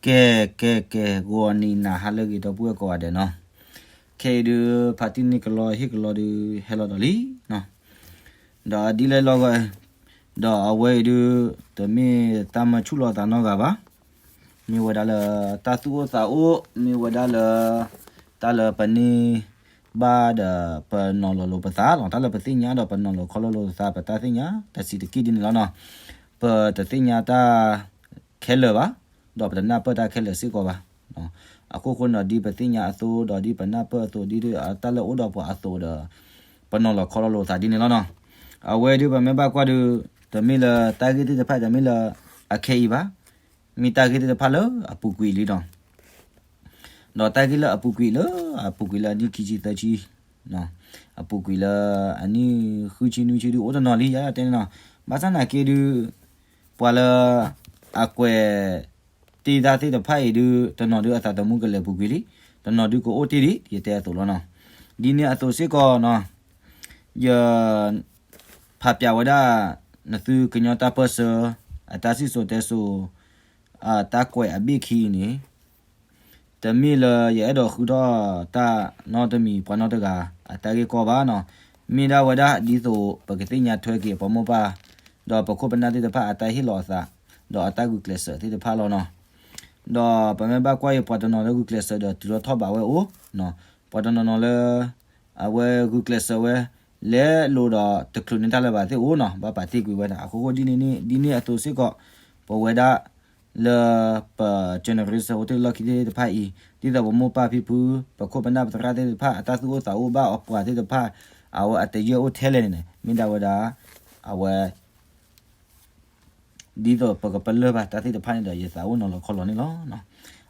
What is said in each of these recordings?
ကဲ ကဲ ကဲ ဂီၤနံၤနၤဟါလၢအဂ့ၤ ဒီပုၢ်ဝဲၢ်ကိးဂၤဒဲးနီၤ, ခဲအံၤဒုး ဖါတံၢ်န့ၢ်ကလီဟ့ၣ်ကလီဒုး ဟဲလီၤဒီးလံနီၤ, ဒီးဒ်လဲၣ်လီၤဂီၢ်, ဒီးအဝဲအံၤဒုး တမ့ၢ်တၢ်မၢဆူၣ်လီၤသးနီတဂၤဘၣ်, မ့ၢ်ဝဲဒၣ်လၢ တၢ်သူၣ်အိၣ်သးအိၣ် မ့ၢ်ဝဲဒၣ်လၢ တၢ်လၢပန့ၢ်ဘၣ်ဒီး ပနီၤလီၤလိာ်ပသးလီၤ, တၢ်လၢပသ့ၣ်ညါဒီးပနီၤလီၤခီလီၤလိာ်ပသး ပတၢ်သ့ၣ်ညါ တဆံးတက့ၢ်ဒ်န့ၣ်လီၤနီၤ, ပတသ့ၣ်ညါတၢ်ခဲလၢာ်ဘၣ်, ဒီးပတနၢ်ပၢၢ်တၢ်ခဲလၢာ်စ့ၢ်ကီးဘၣ်, အခိၣ်ဃိန့ၣ်ဒီး ဒ်ပသ့ၣ်ညါအသိး ဒီးဒ်ပနၢ်ပၢၢ်အသိး ဒ်တၢ်လၢအိၣ်ဒီးပှၤအသိးဒီး ပနီၤလီၤခီလီၤလိာ်သးဒ်န့ၣ်လီၤနီၤ, အဝဲဒုးပမ့ၢ်ဘၣ်ကွၢ်ဒုး တမ့ၢ်လၢတၢ်ဂ့ၢ်သ့ၣ်တဖၣ် တမ့ၢ်လၢအခဲအံၤဘၣ်, မ့ၢ်တၢ်ဂ့ၢ်သ့ၣ်တဖၣ်လၢအပူၤကွံာ်လံနီၤ, ဒီးတၢ်ဂ့ၢ်လၢအပူၤကွံာ်လၢ အပူၤကွံာ်လၢအနံၣ်ခံဆံသၢဆံ, အပူၤကွံာ်လၢအနံၣ်ဃုဆံနွံဆံဒုး အိၣ်တနီၤလံ ယတဲန့ၣ်နီၤ, ဘၣ်ဆၣ်နာ်က့ဒုး ပှၤလၢအကွဲး တ့ၢ်တၢ်သ့ၣ်တဖၣ်အံၤဒုး တနီၤဒုးအသးသမူကလဲၤပူၤကွံာ်လံ, တနီၤဒုးကအိၣ်တ့ၢ်ဒံး ယတဲအသိးလီၤနီၤ, ဒ်န့ၣ်အသိးစ့ၢ်ကီးနီၤ, ယ ဖးပၠးဝဲဒၣ် နသုကညီတၢ်ပၢၢ်ဆၢ အတၢ်စံၣ်စိၤတဲစိၤ အတၢ်ကွဲးအဘ့ၣ်ခံအံၤန့ၣ်, တမ့ၢ်လၢယအဲၣ်ဒိးဃုထီၣ်တၢ်နီတမံၤပှၤနီတဂၤ အတၢ်ဂ့ၢ်ကီဘၣ်နီၤ, မ့ၢ်ဒၣ်ဝဲဒၣ်ဒ်သိးပကသ့ၣ်ညါထွဲက့ၤပှၤမိၢ်ပၢ် ဒီးပခိၣ်ပနၢ်သ့ၣ်တဖၣ်အတၢ်ဟ့ၣ်လီၤအသး ဒီးအတၢ်ဂုာ်ကျဲးစၢးသ့ၣ်တဖၣ်လီၤနီၤ, ဒီးပမ့ၢ်ဘၣ်ကွၢ်အံၤ ပှၤတနီၤလၢဂုာ်ကျဲးစၢးဒီးတုၤထီၣ်ထီၣ်ဘးဝဲအိၣ်, ပှၤတနီၤနီၤလၢ အဝဲဂုာ်ကျဲးစၢးဝဲ လဲၤလိၤဒီးတချုးန့ၢ်တၢ်လၢၤဘၣ်သ့ၣ်အိၣ်နီၤ, ဘၣ်ပာ်တ့ၢ်ကွံာ်ဝဲဒၣ် အဃိဃိဒ်န့ၣ်န့ၣ် ဒ်န့ၣ်အသိးစ့ၢ်ကီး ပဝဲဒၣ်လၢပ generation အိၣ်တ့ၢ်လီၢ်ခံသ့ၣ်တဖၣ်အံၤ ဒ်သိးပမိၢ်ပၢ်ဖံဖု ပခိၣ်ပနၢ်ပသရၣ်သ့ၣ်တဖၣ် အတၢ်သူၣ်အိၣ်သးအိၣ်ဘၣ်အီၤပှၤသ့ၣ်တဖၣ် အဝဲအတယၢၢ်အိၣ်ထဲလဲၣ်န့ၣ်န့ၣ် မ့ၢ်ဒၣ်ဝဲဒၣ် အဝဲ ဒ်သိးပကပလၢၢ်ဘၣ်တၢ်သ့ၣ်တဖၣ်န့ၣ်ဒီး ယသးအိၣ်နီၤလီၤခီလီၤန့ၣ်လီၤ.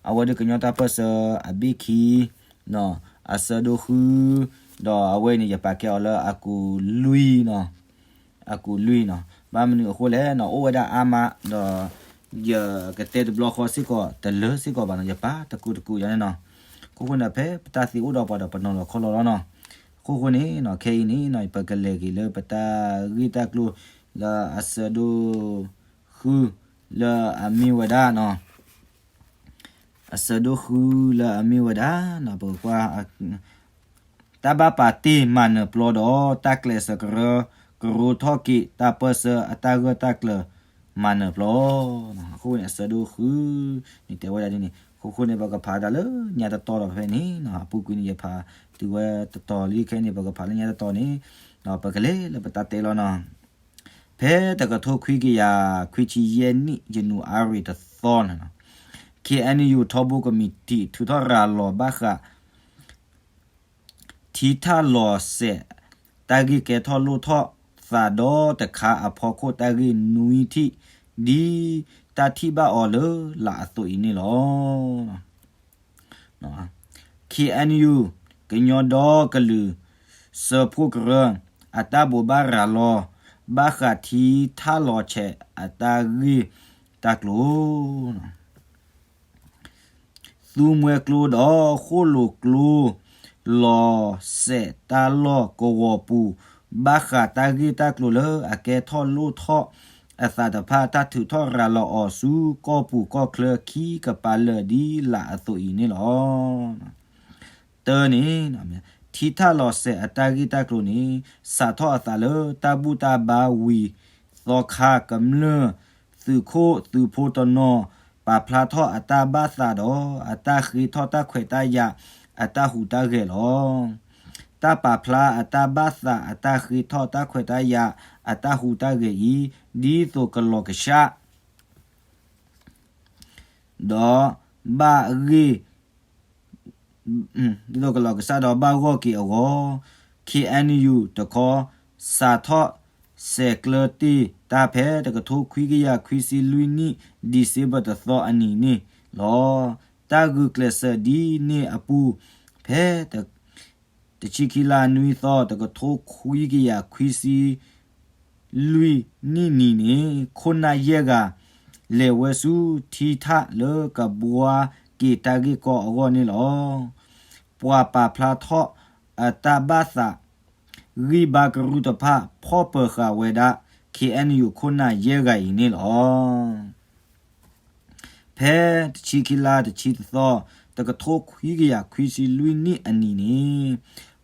အဝဲဒၣ်ကညီတၢ်ပၢၢ်ဆၢအဘ့ၣ်ခံ အဆၢဒိၣ်ဃု ဒီးအဝဲန့ၣ် ယပာ်ကဲအီၤလၢအကူးလွံၢ်နီၤ, အကူးလွံၢ်နီၤ. ဘၣ်မနုၤအဃိလဲၣ်နီၤ, အိၣ်ဝဲဒၣ်အါမး ဒီးယကတဲတဘျီဃီစ့ၢ်ကီး တလၢစ့ၢ်ကီးဘၣ်နီၤ, ယပာ်တကူးတကူးယၤန့ၣ်နီၤ. အခိၣ်ဃိန့ၣ် ဖဲပတၢ်သံအိၣ်ဒီးပှၤဒီး ပနီၤလီၤခီလီၤလီၤနီၤ. အခိၣ်ဃိန့ၣ်နီၤ, ခဲအံၤန့ၣ်နီၤ ပကလဲၤက့ၤလၢပတၢ်ဂ့ၢ်တၢ်ကျိၤလၢအဆၢဒိၣ်ဃု လၢအမ့ၢ်ဝဲဒၣ်နီၤ အဆၢဒိၣ်ဃုလၢအမ့ၢ်ဝဲဒၣ်နီၤ, ပကကွၢ် တၢ်ဘၣ်ပာ်တ့ၢ်မၤနၢၤပျီဒီး တၢ်ကျဲးစၢးကရၢ ကရိထီၣ်က့ၤတၢ်ပၢၢ်ဆၢအတၢ်ဂၢၢ်တၢ်ကျၢၤမၤနၢၤပျီ. အဃိန့ၣ် အဆၢဒိၣ်ဃုန့ၣ် တဲဝဲဒၣ်ဒ်န့ၣ်. အခိၣ်ဃိန့ၣ် ပကဖးဒၣ်လၢညါတတီၤဒီးဖဲန့ၣ်နီၤ, အပူၤကွံာ်န့ၣ် ယဖးတုၤဝဲတတီၤလံ, ခဲအံၤန့ၣ် ပကဖးလၢညါတတီၤန့ၣ် ဒီးပကလဲၤလၢပတၢ်တဲလီၤနီၤ. ဖဲတကထိခွံကယၤခွံဆံယဲၢ်နံၣ် ယနူၤအါရံၤတသီန့ၣ်နီၤ, KNU ထီဘိကမံးတံာ် ထုးထီၣ်ရၤလီၤဘၣ်ဃး ထံထၣ်လီၤစဲး တၢ်ဂ့ၢ်ကဲထီၣ်လိၣ်ထီၣ်သးဒီးတခါအဖီခိၣ်တၢ်ဂ့ၢ်နွံထံၣ် ဒ်တၢ်ထံၣ်ဘၣ်အီၤလၢလာ်အသိးအံၤန့ၣ်လီၤ. KNU ကညီဒီကလုာ်စၢဖှိၣ်ကရၢ အတၢ်ဘိးဘၣ်ရၤလီၤ ဘၣ်ဃးထံထၣ်လီၤဆဲးအတၢ်ဂ့ၢ်တၢ်ကျိၤ သူမွဲကျိဒီးဃိၣ်လိာ်ကျိ လီၤစဲးတၢ်လီၢ်ကဝီၤပူၤ ဘၣ်ဃးတၢ်ဂ့ၢ်တၢ်ကျိၤလၢအကဲထီၣ်လိၣ်ထီၣ်အသးတဖၣ် တၢ်ထုးထီၣ်ရၤလီၤအီၤဆူကီၢ်ပူၤကီၢ်ချၢခံကပၤလၢာ်ဒ်လာ်အသိးအံၤန့ၣ်လီၤ. တၢန့ၣ် ထံထၣ်လီၤစဲးအတၢ်ဂ့ၢ်တၢ်ကျိၤန့ၣ် စးထီၣ်အသးလၢတၢ်ဘူၣ်တၢ်ဘါဝံၤ သီခါကမျၢၢ် သုးခိၣ်သုးဖိတနီၤ ပာ်ဖျါထီၣ်အတၢ်ဘၣ်သးဒီး အတၢ်ဃ့ထီၣ်တၢ်ခွဲးတၢ်ယာ် အတၢ်ဟူးတၢ်ဂဲၤလီၤ. တၢ်ပာ်ဖျါအတၢ်ဘၣ်သး အတၢ်ဃ့ထီၣ်တၢ်ခွဲးတၢ်ယာ် အတၢ်ဟူးတၢ်ဂဲၤအံၤ ဒ်သိးကလီၤကဆှၣ် ဒီးဘၣ်ဂ့ၢ် ဒ်သိးကလီၤကဆှၣ်ဒီးဘၣ်ဂီၢ်က့ၤအဂီၢ် KNU တခီ စးထီၣ်ဆဲးကျၢတ့ၢ်တၢ်ဖဲတကထိခွံကယၤခွံဆံလွံၢ်နံၣ် December တသီအနံၤန့ၣ်လီၤ. တၢ်ဂုာ်ကျဲးစၢးဒ်န့ၣ်အပူၤ ဖဲ တဆံခံလါနွံသီ တကထိခွံကယၤခွံဆံ လွံၢ်နံၣ်နံၤန့ၣ် ခိၣ်နၢ်ယဲၢ်ဂၤ လဲၤဝဲဆူထံထၣ်လၢကဘှါက့ၤတၢ်ဂ့ၢ်ကီအဂီၢ်န့ၣ်လီၤ. ပှၤပာ်ဖျါထီၣ်အတၢ်ဘၣ်သး ဂံၢ်ဘါကရူၢ်တဖၣ် ဖီၣ်ပၢၤဃာ်ဝဲဒၣ် KNU ခိၣ်နၢ်ယဲၢ်ဂၤအံၤန့ၣ်လီၤ. ဖဲတဆံခံလါတဆံတသီ တကထိခွံကယၤခွံဆံလွံၢ်နံၣ်အနံၤန့ၣ်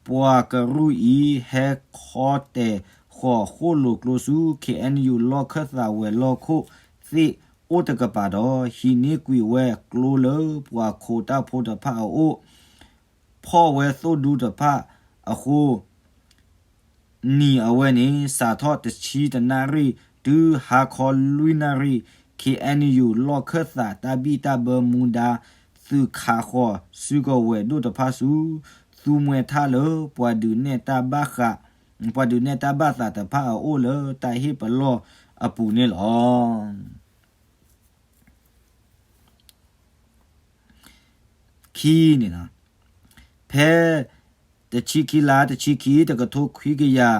ပှၤကရူၢ်အံၤ ဟဲခီတဲာ်ဃီၤဃိၣ်လိာ်ကျိဆူ ခ့ၣ်အဲၣ်ယူၣ် လီၢ်ခၢၣ်သးဝဲၤလီၢ်ခိၣ်သ့ၣ်အိၣ်တကပၤဒီး ဟံးန့ၢ်ကွံာ်ဝဲကျိလၢပှၤခိးတၢ်ဖိတဖၣ်အအိၣ် ဖီၣ်ဝဲသိၣ်ဒူတဖၣ်အဃိ နံၤအဝဲန့ၣ် စးထီၣ်တဆံတနၣ်ရံၣ် တုၤဟါခီလွံၢ်နၣ်ရံၣ် ခ့ၣ်အဲၣ်ယူၣ် လီၢ်ခၢၣ်သးတၢ်ဘံၣ်တၢ်ဘၢမူဒါ သုးခးဃီၤစုကဝဲၤဒိၣ်တဖၣ်ဆူ သူမှဲထၣ်လၢပှၤဒုးနဲၣ်တၢ်ဘၣ်ဃး ပှၤဒုးနဲၣ်တၢ်ဘၣ်သးတဖၣ်အအိၣ်လၢတၢ်ဟ့ၣ်ပလီၢ်အပူၤန့ၣ်လီၤ. ခံန့ၣ်လီၤ. ဖဲတဆံခံလါတဆံခံ တကထိခွံကယၤ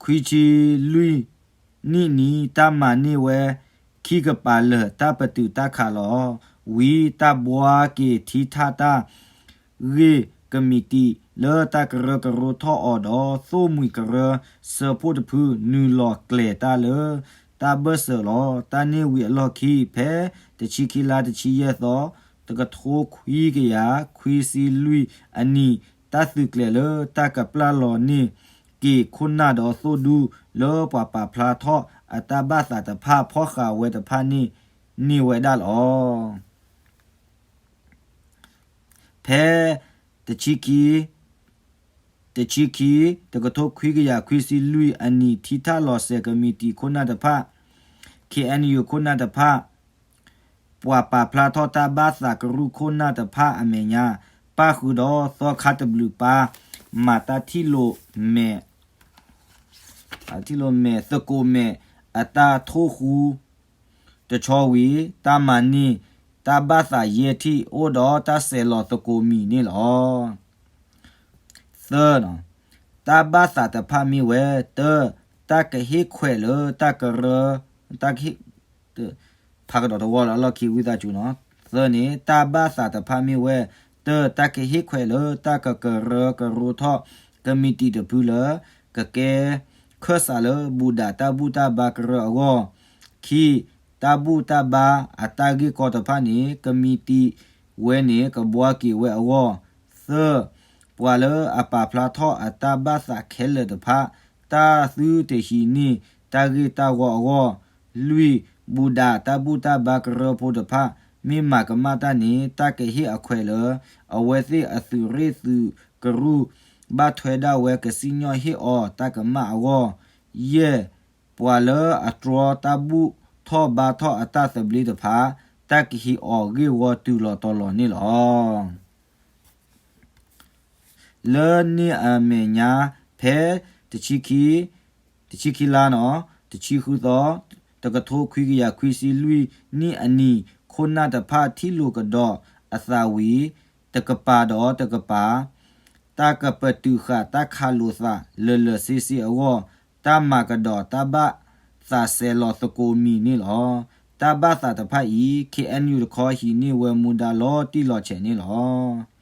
ခွံဆံလွံၢ်နံၣ်နံၤ တၢ်မၤန့ၢ်ဝဲ ခံကပၤလၢာ်တၢ်ပတုာ်တၢ်ခးလီၤ ဝံၤတၢ်ဘှါက့ၤထံထၣ်တၢ် ဂ့ၢ်ကမံးတံာ် လၢတၢ်ကရၢကရိထီၣ်အီၤဒီး သိၣ်မှံၤကရၢစၢဖှိၣ်တဖု နုာ်လီၤကျဲၤတၢ်လၢ တၢ်ဘၢၣ်စၢၤလီၤ. တၢ်န့ၢ်ဝံၤအလီၢ်ခံ ဖဲတဆံခံလါတဆံယဲၢ်သီ တကထိခွံကယၤခွံဆံလွံၢ်အနံၤ တၢ်သုးကျဲၤလၢတၢ်ကပျၢ်လီၤန့ၢ်က့ၤခိၣ်နၢ်ဒီးသိၣ်ဒူ လၢပှၤပာ်ဖျါထီၣ်အတၢ်ဘၣ်သးတဖၣ် ဖီၣ်ဃာ်ဝဲတဖၣ်န့ၣ် န့ၢ်ဝဲဒၣ်လီၤ. ဖဲတဆံခံ တဆံခံ တကထိခွံကယၤခွံဆံလွံၢ်အနံၤ ထံထၣ်လီၤစဲၤကမံးတံာ်ခိၣ်နၢ်တဖၣ် ခ့ၣ်အဲၣ်ယူၣ် ခိၣ်နၢ်တဖၣ် ပှၤပာ်ဖျါထီၣ်တၢ်ဘၣ်သးကရူၢ်ခိၣ်နၢ်တဖၣ်အမဲာ်ညါ ပၣ်ဃုာ်ဒီးသီခါတဘျုးပၢ် မၤတၢ်ထံၣ်လိာ်မဲာ် ထံၣ်လိာ်မဲာ်သကိးမဲာ်အတၢ်ထိၣ်ဃူ တဆီဝံၤ တၢ်မၤန့ၢ် တၢ်ဘၣ်သးယဲၢ်ထံၣ် အိၣ်ဒီးတၢ်ဆဲးလီၤသကိးမံၤန့ၣ်လီၤ. သၢ, တၢ်ဘၣ်သးတဖၣ်မ့ၢ်ဝဲ တၢ, တၢ်ကဟ့ၣ်ခွဲးလၢတၢ်ကရၢ, တၢ်ကဟ့ၣ် ဖးကဒီးတဝီလၢအလီၢ်ခံဝံသးစူၤနီၤ. သၢန့ၣ် တၢ်ဘၣ်သးတဖၣ်မ့ၢ်ဝဲ တၢ, တၢ်ကဟ့ၣ်ခွဲးလၢတၢ်ကကရၢကရိထီၣ် ကမံးတံာ်တဖုလၢ ကကဲခၢၣ်စးလၢဘူၣ်ဒးတၢ်ဘူၣ်တၢ်ဘါကရၢအဂီၢ်, ခံ, တၢ်ဘူၣ်တၢ်ဘါအတၢ်ဂ့ၢ်ကီတဖၣ်န့ၣ် ကမံးတံာ်ဝဲန့ၣ် ကဘှါက့ၤဝဲအဂီၢ်, သၢ, ပှၤလၢအပာ်ဖျါထီၣ်အတၢ်ဘၣ်သးခဲလၢာ်တဖၣ် တၢ်သုတဟံးန့ၢ်တၢ်ဂ့ၢ်တၢ်ဝီအဂီၢ်, လွံၢ်, ဘူၣ်ဒးတၢ်ဘူၣ်တၢ်ဘါကရၢဖိတဖၣ် မ့ၢ်မၤကမၣ်တၢ်န့ၣ် တၢ်ကဟ့ၣ်အခွဲးလၢ အဝဲသ့ၣ်အသုးရ့ၣ်သုးကရူၢ် ဘၣ်ထွဲဒၣ်ဝဲကစံၣ်ညီၣ်ဟ့ၣ်အီၤတၢ်ကမၣ်အဂီၢ်, ယဲၢ်, ပှၤလၢအတြီတၢ်ဘူၣ်ထီၣ်ဘါထီၣ်အတၢ်သဘျ့တဖၣ် တၢ်ကဟံးအီၤဂ့ၢ်ဝီတုၤလီၤတီၤလီၤန့ၣ်လီၤ. လၢန့ၣ်အမဲာ်ညါ ဖဲတဆံခံ, တဆံခံလါနီၤ, တဆံဃုသီ, တကထိခွံကယၤခွံဆံလွံၢ်နံၣ်အနံၤ ခိၣ်နၢ်တဖၣ်ထံၣ်လိာ်ကဒီးအသးဝံၤ တကပၤဒီးတကပၤ တၢ်ကပတုာ်ဃာ်တၢ်ခးလိာ်သးလၢာ်လၢာ်ဆ့ဆ့အဂီၢ် တၢ်မၤကဒီးတၢ်ဘၣ်သးစဲးလီၤသကိးမံၤန့ၣ်လီၤ. တၢ်ဘၣ်သးတဖၣ်အံၤ ခ့ၣ်အဲၣ်ယူၣ်တခီ ဟံးန့ၢ်ဝဲမူဒါလီၤတံၢ်လီၤဆဲးန့ၣ်လီၤ.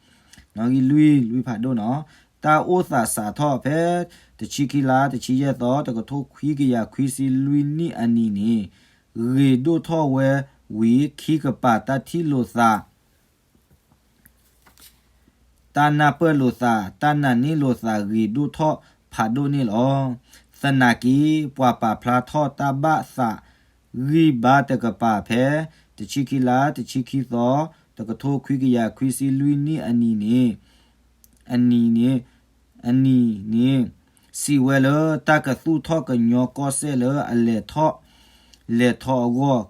နီၣ်ဂံၢ်လွံၢ် လွံၢ်ဖးဒိၣ်နီၤ, တၢ်အိၣ်သးစးထီၣ်ဖဲ တဆံခံလါ တဆံယဲၢ်သီ တကထိခွံကယၤခွံဆံလွံၢ်နံၣ်အနံၤန့ၣ် ဂ့ၤဒိၣ်ထီၣ်ဝဲဝံၤ ခံကပၤတၢ်ထံၣ်လိာ်သး တၢ်နၢ်ပၢၢ်လိာ်သး တၢ်နာ်န့ၢ်လိာ်သးဂ့ၤဒိၣ်ထီၣ်ဖးဒိၣ်န့ၣ်လီၤ. သနာ်က့ ပှၤပာ်ဖျါထီၣ်တၢ်ဘၣ်သးဂံၢ်ဘါတကပၤဖဲ တဆံခံလါ တဆံခံသီ တကထိခွံကယၤခွံဆံလွံၢ်နံၣ်အနံၤန့ၣ် အနံၤန့ၣ် အနံၤန့ၣ် စံးဝဲလၢတၢ်ကသူၣ်ထီၣ်ကညီကီၢ်စဲၣ်လၢအလဲၤထီၣ်လဲၤထီအဂီၢ်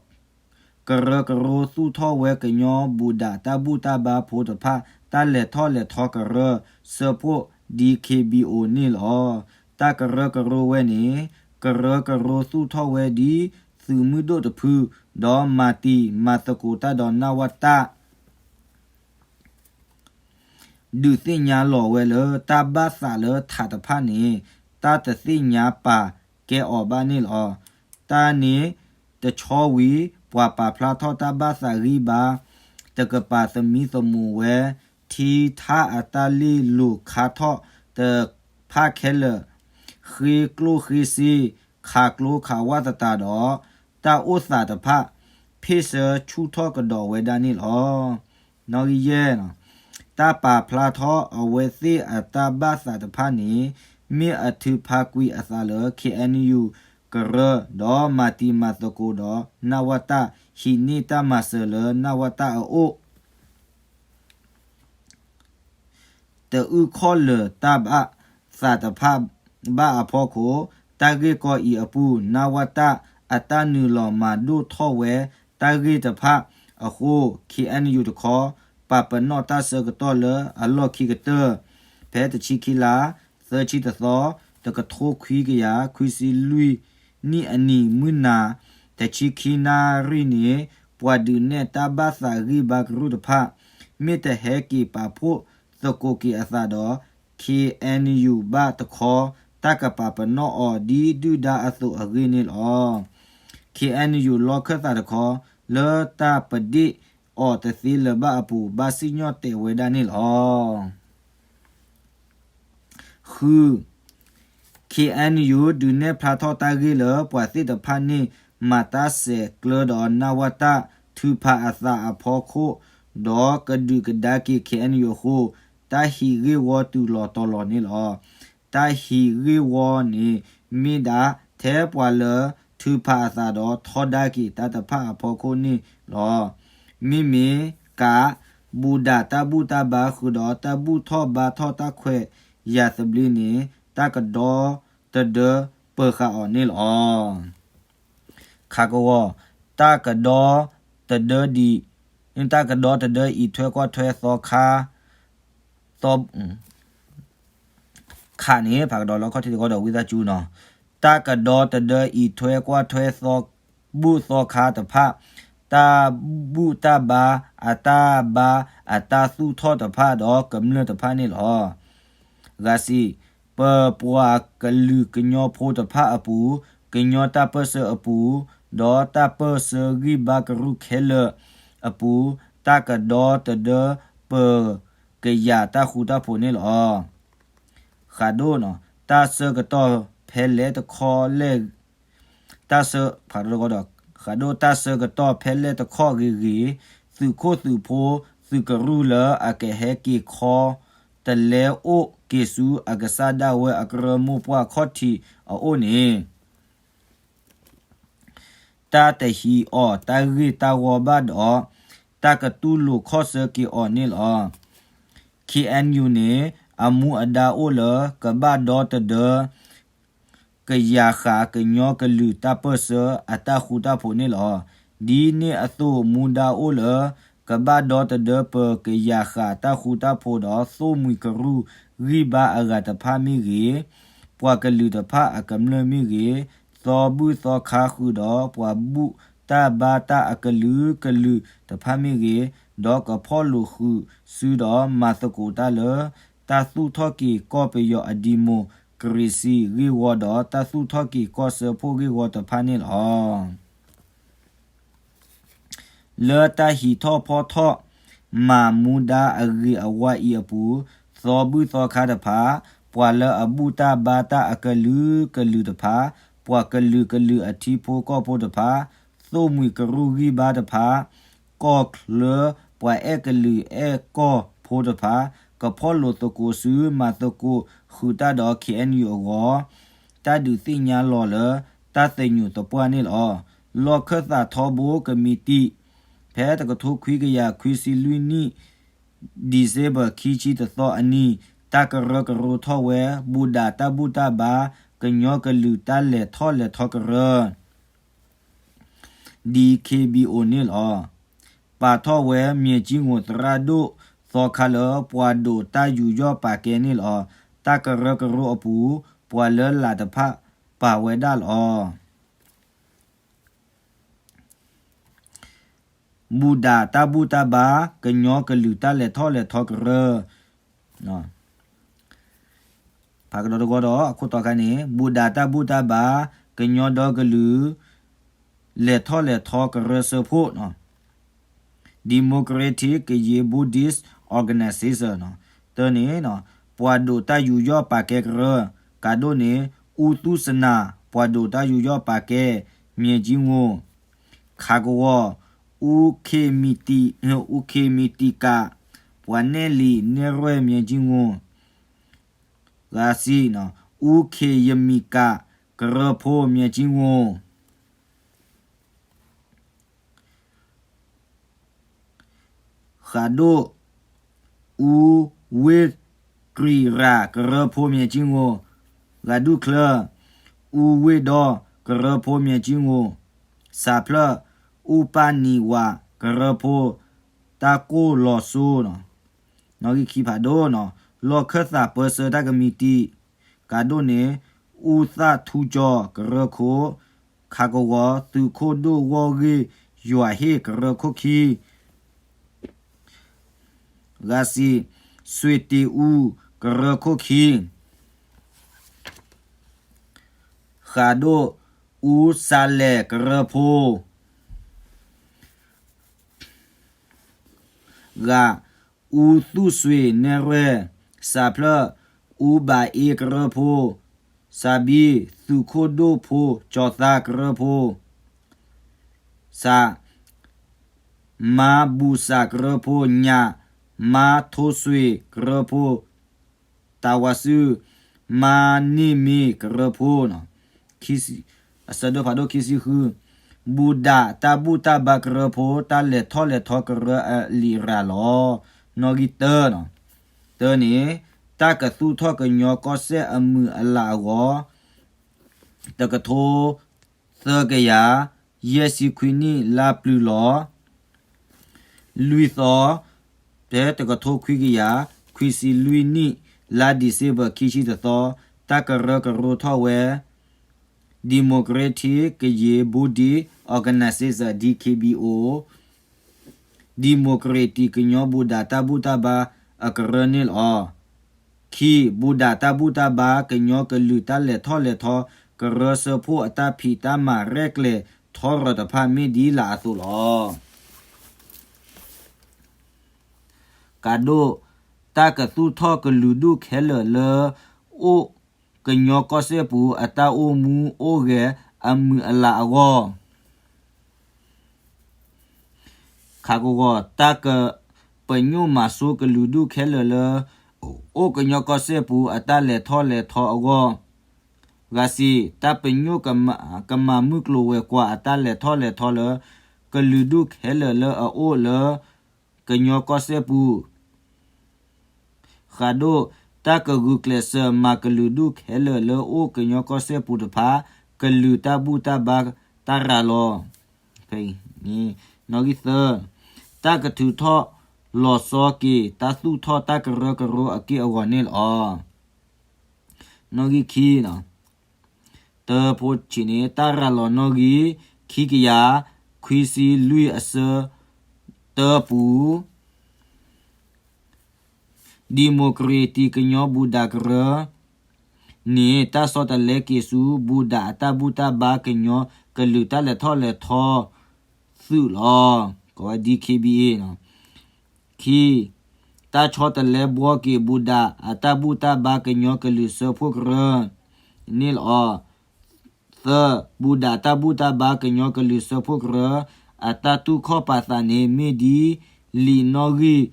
ကရၢကရိသူၣ်ထီၣ်ဝဲကညီဘူၣ်ဒးတၢ်ဘူၣ်တၢ်ဘါဖိတဖၣ် တၢ်လဲၤထီၣ်လဲၤထီကရၢစၢဖှိၣ် ဒီး ခ့ၣ်ဘံၣ်အိၣ် န့ၣ်လီၤ. တၢ်ကရၢကရိဝဲန့ၣ် ကရၢကရိသူၣ်ထီၣ်ဝဲဒ်သုးမုၢ်ဒိၣ်တဖု ဒီးမၤတံၤမၤသကိးတၢ်ဒီးနဝတ ဒုးသ့ၣ်ညါလီၤဝဲလၢတၢ်ဘၣ်သးလၢထးတဖၣ်န့ၣ် တၢ်တသ့ၣ်ညါပာ်ကဲအီၤဘၣ်န့ၣ်လီၤ. တၢ်န့ၣ်တဆီဝံၤ ပှၤပာ်ဖျါထီၣ်တၢ်ဘၣ်သးဂံၢ်ဘါ တကပၤသမံသမိးဝဲ ထံထါအတၢ်လ့ၢ်လိၤခါထီၣ်တဖၣ်ခဲလၢာ် ဃ့ကျိၣ်ဃ့စ့ ခးကျိခးဝၣ်သတးဒီး တၢ်အိၣ်သးတဖၣ် ဖ့ၣ်ဆၢဆူၣ်ထီၣ်ကဒီးဝဲဒၣ်န့ၣ်လီၤ. နီၣ်ဂံၢ်ယဲၢ်, တၢ်ပာ်ဖျါထီၣ်အဝဲသ့ၣ်အတၢ်ဘၣ်သးတဖၣ်န့ၣ် မ့ၢ်အထုးဖးကွံာ်အသးလၢ ခ့ၣ်အဲၣ်ယူၣ်ကရၢ ဒီးမၤတံၤမၤသကိးဒီး နဝတ ဟံးန့ၢ်တၢ်မၤစၢၤလၢ နဝတ အအိၣ် တအုၣ်ခီၣ်လၢာ်တၢ်ဘၣ်သးတဖၣ်ဘၣ်အဖီခိၣ်, တၢ်ဂ့ၢ်ကီအံၤအပူၤ နဝတ အတၢ်နုာ်လီၤမၤဒိၣ်ထီၣ်ဝဲတၢ်ဂ့ၢ်တဖၣ်အဃိ, ခ့ၣ်အဲၣ်ယူၣ်တခီ ပာ်ပနီၣ်တၢ်ဆၢကတီၢ်လၢအလီၢ်ခံကတၢၢ် ဖဲတဆံခံလါ သၢဆံတသီ တကထိခွံကယၤခွံဆံလွံၢ်နံၣ်အနံၤ မုၢ်နၤ တဆံခံနၣ်ရံၣ်န့ၣ် ပှၤဒုးနဲၣ်တၢ်ဘၣ်သးဂံၢ်ဘါကရူၢ်တဖၣ် မ့ၢ်တဟဲက့ၤပာ်ဖှိၣ်သကိးက့ၤအသးဒီး ခ့ၣ်အဲၣ်ယူၣ်ဘၣ်တခီ တၢ်ကပာ်ပနီၣ်အီၤဒ်ဒုၣ်ဒါအသိးအဂ့ၢ်န့ၣ်လီၤ. ခ့ၣ်အဲၣ်ယူၣ် လီၢ်ခၢၣ်သးတခီ လၢတၢ်ပဒ့ၣ်အီၤတသ့လၢၤဘၣ်အပူၤ ဘၣ်စံၣ်ညီၣ်တဲာ်ဝဲဒၣ်န့ၣ်လီၤ. ဃု, ခ့ၣ်အဲၣ်ယူၣ် ဒုးနဲၣ်ဖျါထီၣ်တၢ်ဂ့ၢ်လၢ ပှၤသ့ၣ်တဖၣ်န့ၣ် မၤတၢ်ဆဲးကျၢဒီး နဝတ ထုးဖးအသးအဖီခိၣ် ဒီးကဒုးကဒါက့ၤ ခ့ၣ်အဲၣ်ယူၣ်အဃိ, တၢ်ဟံးဂ့ၢ်ဝီတုၤလီၤတီၤလီၤန့ၣ်လီၤ. တၢ်ဟံးဂ့ၢ်ဝီန့ၣ် မ့ၢ်ဒၣ်ထဲပှၤလၢထုးဖးအသးဒီး ထီဒါက့ၤတၢ်တဖၣ်အဖီခိၣ်န့ၣ်လီၤ. မ့မ့ၢ်ကး ဘူၣ်ဒၣ်တၢ်ဘူၣ်တၢ်ဘါဃုာ်ဒီး တၢ်ဘူၣ်ထီၣ်ဘါထီၣ်တၢ်ခွဲးယာ်သဘျ့န့ၣ် တၢ်ကဒီတဒၢပၢၤဃာ်အီၤန့ၣ်လီၤ. ခးကဝီၤ, တၢ်ကဒီတဒၢဒံး, တၢ်ကဒီတဒၢအံးထွဲကွၢ်ထွဲသီခါ, သီ ခးန့ၣ် ဖးကဒီးလီခီၣ်ထံးတကီဒီး ဝံသးစူၤနီၤ, တၢ်ကဒီတဒၢအံးထွဲကွၢ်ထွဲသီ ဘူၣ်သီခါတဖၣ်, တၢ်ဘူၣ်တၢ်ဘါအတၢ်ဘါအတၢ်သူၣ်ထီၣ်တဖၣ်ဒီးကမျၢၢ်တဖၣ်န့ၣ်လီၤ. ဂၤဆံ, ပပှၤကလုာ်ကညီဖိတဖၣ်အပူၤ, ကညီတၢ်ပၢၢ်ဆၢအပူၤ, ဒီးတၢ်ပၢၢ်ဆၢဂံၢ်ဘါကရူၢ်ခဲလၢာ်အပူၤ, တၢ်ကဒီတဒၢပၢၤကယၤတၢ်ဃူတၢ်ဖိးန့ၣ်လီၤ. ဃးဒိၣ်, တၢ်ဆၢကတီၢ်ဖဲလဲၣ်တခီလဲၣ် တၢ်ဆၢ, ဖးဒီး, ဃးဒိၣ်တၢ်ဆၢကတီၢ်ဖဲလဲၣ်တခီဂ့ၤဂ့ၤ, သုးခိၣ်သုးဖိသုးကရူၢ်လၢအကဟဲက့ၤခီ တလဲၤအိၣ်က့ၤဆူအကစၢ်ဒၣ်ဝဲအကရၢမိၢ်ပှၢ်ခီၣ်ထံးအအိၣ်န့ၣ် တၢ်တဟံးအီၤတၢ်ဂ့ၢ်တၢ်ဝီဘၣ်ဒီး တၢ်ကတူၢ်လိာ်ခီၣ်ဆၢက့ၤအီၤန့ၣ်လီၤ. ခ့ၣ်အဲၣ်ယူၣ်န့ၣ် အမူအဒါအိၣ်လၢ ကဘၣ်ဒီတဒၢ ကယၤဃာ်ကညီကလုာ်တၢ်ပၢၢ်ဆၢအတၢ်ဃူတၢ်ဖိးန့ၣ်လီၤ. ဒ်န့ၣ်အသိးမူဒါအိၣ်လၢ ကဘၣ်ဒီတဒၢပၢၤကယၤဃာ်တၢ်ဃူတၢ်ဖိးဒီး သိၣ်မှံၤကရူၢ်ဂံၢ်ဘါအဂၤတဖၣ်မ့ၢ်ဂ့ၤ, ပှၤကလုာ်တဖၣ်အကမျၢၢ်မ့ၢ်ဂ့ၤ, သီဘူၣ်သီခါဃုာ်ဒီးပှၤဘူၣ်တၢ်ဘါတၢ်အကလုာ်ကလုာ်တဖၣ်မ့ၢ်ဂ့ၤ, ဒီးကဖီၣ်လိာ်ဃုာ်စုဒီးမၤသကိးတၢ်လၢ တၢ်သူၣ်ထီၣ်က့ၤကီၢ်ပယီၤအဒံမိၣ်ကရ့စံၣ်ဂ့ၢ်ဝီဒီး တၢ်သူၣ်ထီၣ်က့ၤကီၢ်စၢဖှိၣ်ဂ့ၢ်ဝီတဖၣ်န့ၣ်လီၤ. လၢတၢ်ဟံးထီၣ်ဖီၣ်ထီၣ်မၤမူဒါအဂ့ၤအဝါအံၤအပူၤ, သီဘူၣ်သီခါတဖၣ်, ပှၤလၢအဘူၣ်တၢ်ဘါတၢ်အကလုာ်ကလုာ်တဖၣ်, ပှၤကလုာ်ကလုာ်အထံဖိကီၢ်ဖိတဖၣ်, သိၣ်မှံၤကရူၢ်ဂံၢ်ဘါတဖၣ်, ကီၢ်ချၢပှၤအဲၣ်ကလုာ်အဲၣ်ကီၢ်ဖိတဖၣ်, ကဖီၣ်လိာ်သကိးစုမၤသကိးဃုာ်တၢ်ဒီး ခ့ၣ်အဲၣ်ယူၣ်အဂီၢ် တၢ်ဒုးသ့ၣ်ညါလီၤလၢ တၢ်သညူးသပှၢ်န့ၣ်လီၤ. လီၢ်ခၢၣ်သးထီဘိကမံးတံာ် ဖဲတကထိခွံကယၤခွံဆံလွံၢ်နံၣ် December ခံဆံတသီအနံၤ, တၢ်ကရၢကရိထီၣ်ဝဲ ဘူၣ်ဒၣ်တၢ်ဘူၣ်တၢ်ဘါ ကညီကလုာ်တၢ်လဲၤထီၣ်လဲၤထီကရၢ DKBA န့ၣ်လီၤ. ပာ်ထီၣ်ဝဲ မၠဲၣ်ကၠံငိၣ် သရၣ်ဒိၣ်သီခါလၢ ပှၤဒိးတၢ်ယူးယီၣ်ပာ်ကဲန့ၣ်လီၤ. တၢ်ကရၢကရိအပူၤ ပှၤလၢလာ်တဖၣ်ပာ်ဝဲဒၣ်လီၤ. ဘူၣ်ဒၣ်တၢ်ဘူၣ်တၢ်ဘါ ကညီကလုာ်တၢ်လဲၤထီၣ်လဲၤထီကရၢ ဖးကဒီးတကီဒီး အခိၣ်တီခါန့ၣ် ဘူၣ်ဒၣ်တၢ်ဘူၣ်တၢ်ဘါ ကညီဒီကလုာ် လဲၤထီၣ်လဲၤထီကရၢစၢဖှိၣ် Democratic Karen Buddhist Organization တၢ်န့ၣ် ပှၤဒိးတၢ်ယူးယီၣ်ပာ်ကဲကရၢ ကးဒိၣ်န့ၣ် အူသူၣ်စနၣ် ပှၤဒိးတၢ်ယူးယီၣ်ပာ်ကဲ မၠဲၣ်ကၠံငိၣ် ခးကဝီၤ အူခ့မံတံ, အူခ့မံတံကး, ပှၤနဲၣ်လံာ်နဲၣ်ရွဲၣ်မၠဲကၠံၣ်ငိၣ်, ဂၤစံ, အူခ့ယမံကး, ကရၢဖိမၠဲကၠံၣ်ငိၣ် ဃးဒိၣ်, အူဝ့ၢ်ကြံၤရး ကရၢဖိမၠဲကၠံၣ်ငိၣ်, ဂၤဒူၣ်ချၢ, အူဝ့ၢ်ဒီ ကရၢဖိမၠဲကၠံၣ်ငိၣ်, စးဖျၢၣ်, အူပၢ်နံၤဝး ကရၢဖိ တၢ်ကိၢ်လီၤစိ, နီၣ်ဂံၢ်ခံဖးဒိၣ်နီၤ, လီၢ်ခၢၣ်သးပၢဆှၢတၢ်ကမံးတံာ်, ကးဒိၣ်န့ၣ်, အူသၣ်ထူကၠီ ကရၢခိၣ်, ခးကဝီၤ သုးခိၣ်ဒိၣ်ဂီၢ်ဂ့ၢ်ယွၤဟ့ၣ် ကရၢခိၣ်ခံ ဂၤစံ, စွ့တ့အူ ကရၢခိၣ်ခံ, ဃးဒိၣ်, အူစးလဲၣ် ကရၢဖိ, ဂၤ, အူသူၣ်စွ့နဲၣ်ရွဲၣ်, စးဖျၢၣ်, အူဘၣ်အ့ ကရၢဖိ, စးဘံ, သုးခိၣ်ဒိၣ်ဖိ ကၠီၤသါ ကရၢဖိ စး, မါဘူၣ်စး ကရၢဖိ, ညၣ်, မါထိစွ့ ကရၢဖိ, တၢ်ဝါစု, မါန့ၢ်မ့ ကရၢဖိ, အဆၢဒိၣ်ဖးဒိၣ်ခံဆံဃု, ဘူၣ်ဒးတၢ်ဘူၣ်တၢ်ဘါကရၢဖိ တၢ်လဲၤထီၣ်လဲၤထီကရၢအလံာ်ရၤလီၤ. နီၣ်ဂံၢ်တၢ, တၢန့ၣ်, တၢ်ကသူၣ်ထီၣ်ကညီကီၢ်စဲၣ်အမုၢ်အလးအဂီၢ် တကထိ သၢကယၤ, ယဲၢ်ဆံခွံနံၣ် လါပျုၤလီၤ. လွံၢ်သီ, ဖဲတကထိခွံကယၤ, ခွံဆံလွံၢ်နံၣ် လါဒံၣ်စ့ဘၢၣ် ခံဆံတသီ, တၢ်ကရၢကရိထီၣ်ဝဲ Democratic Karen Buddhist Organization, D K B O, Democratic ကညီဘူၣ်ဒးတၢ်ဘူၣ်တၢ်ဘါအကရၢန့ၣ်လီၤ. ခံ, ဘူၣ်ဒးတၢ်ဘူၣ်တၢ်ဘါကညီကလုာ်တၢ်လဲၤထီၣ်လဲၤထီ ကရၢစၢဖှိၣ်အတၢ်ဖံးတၢ်မၤရဲၣ်ကျဲၤထီရီၤတဖၣ်မ့ၢ်ဒ်လာ်အသိးလီၤ. ကးဒိၣ်, တၢ်ကသူၣ်ထီၣ်ကလုာ်ဒူၣ်ခဲလၢာ်လၢ အိၣ်ကညီကီၢ်စဲၣ်ပူၤအတၢ်အိၣ်မူအိၣ်ဂဲၤအမုၢ်အလးအဂီၢ် ခးကဝီၤ တၢ်ကပညိၣ်မၤစိကလုာ်ဒူၣ်ခဲလၢာ်လၢ အိၣ်ကညီကီၢ်စဲၣ်ပူၤအတၢ်လဲၤထီၣ်လဲၤထီအဂီၢ်, ဂၤစံ, တၢ်ပညိၣ်ကမၤမုၢ်ကျိၤဝဲၤကွာ်အတၢ်လဲၤထီၣ်လဲၤထီလၢ ကလုာ်ဒူၣ်ခဲလၢာ်လၢအအိၣ်လၢ ကညီကီၢ်စဲၣ်ပူၤ ဃးဒိၣ်, တၢ်ကဂုာ်ကျဲးစၢးမၤကလုာ်ဒူၣ်ခဲလၢာ်လၢအိၣ်ကညီကီၢ်စဲၣ်ပူၤတဖၣ် ကလုာ်တၢ်ဘူၣ်တၢ်ဘါတၢ်ရၤလီၤ. နီၣ်ဂံၢ်သၢ, တၢ်ကထုးထီၣ်လီၤဆီက့ၤ တၢ်သူၣ်ထီၣ်တၢ်ကရၢကရိအက့ၢ်အဂီၤန့ၣ်လီၤ. နီၣ်ဂံၢ်ခံ, တၢဖိဆံးန့ၣ် တၢ်ရၤလီၤနီၣ်ဂံၢ် ခံကယၤ ခွံဆံလွံၢ်အဆၢ တၢပူၤ Democratic ကညီဘူၣ်ဒးကရၢန့ၣ် တၢ်ဆီတလဲက့ၤဆူ ဘူၣ်ဒးအတၢ်ဘူၣ်တၢ်ဘါကညီကလုာ်တၢ်လဲၤထီၣ်လဲၤထီ သုးလီၤ. ကိးဝဲ D K B A ခံ, တၢ်ဆီတလဲဘှီက့ၤ ဘူၣ်ဒးအတၢ်ဘူၣ်တၢ်ဘါကညီကလုာ်စၢဖှိၣ်ကရၢန့ၣ်လီၤ. သၢ, ဘူၣ်ဒးတၢ်ဘူၣ်တၢ်ဘါကညီကလုာ်စၢဖှိၣ်ကရၢ အတၢ်တူၢ်ခီၣ်ပာ်သးန့ၣ် မ့ၢ်ဒ်လံာ်နီၣ်ဂံၢ်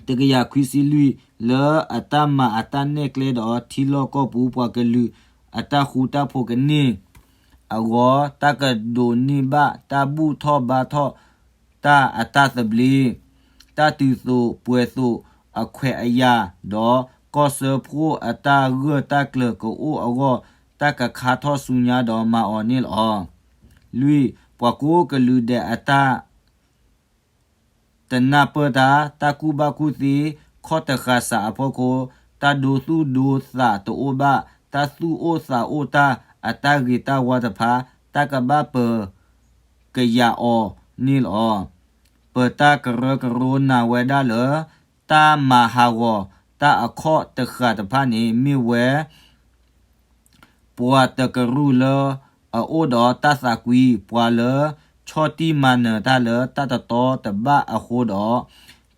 တကယၤခွံဆံလွံၢ် လၢအတၢ်မၤအတၢ်နဲၣ်ကျဲဒီး ထံလီၢ်ကီၢ်ပူၤပှၤကလုာ်အတၢ်ဃူတၢ်ဖိးကန့ၢ်အဂီၢ် တၢ်ကဒိးန့ၢ်ဘၣ်တၢ်ဘူၣ်ထီၣ်ဘါထီၣ်တၢ်အတၢ်သဘျ့, တၢ်တုၤသိးပှဲၤသိးအခွဲးအယာ်ဒီး ကီၢ်စၢဖှိၣ်အတၢ်ဂၢၢ်တၢ်ကျၢၤကအိၣ်အဂီၢ် တၢ်ကခါထီၣ်ဆူညါဒီးမၤအီၤန့ၣ်လီၤ. လွံၢ်, ပှၤကိးကလုာ်ဒဲးအတၢ် တနၢ်ပၢၢ်တၢ် တၢ်ကူၣ်ဘၣ်ကူၣ်သ့ ခီၣ်တဃာ်စးအဖီခိၣ် တၢ်ဒိသူၣ်ဒိသးတအိၣ်ဘၣ် တၢ်သူၣ်အိၣ်သးအိၣ်တၢ်အတၢ်ဂ့ၤတၢ်ဝါတဖၣ် တၢ်ကဘၣ်ပၢၤကယာ်အီၤန့ၣ်လီၤ. ပတၢ်ကရၢကရိနာ်ဝဲဒၣ်လၢ တၢ်မၤဟးဂီၤတၢ်အခီၣ်တဃာ်တဖၣ်န့ၣ် မ့ၢ်ဝဲ ပှၤတကရူၢ်လၢအအိၣ်ဒီးတၢ်သးကွံ, ပှၤလၢဆီၣ်တံၢ်မၤနၢၤတၢ်လၢတၢ်တတီတဘၣ်အဃိဒီး,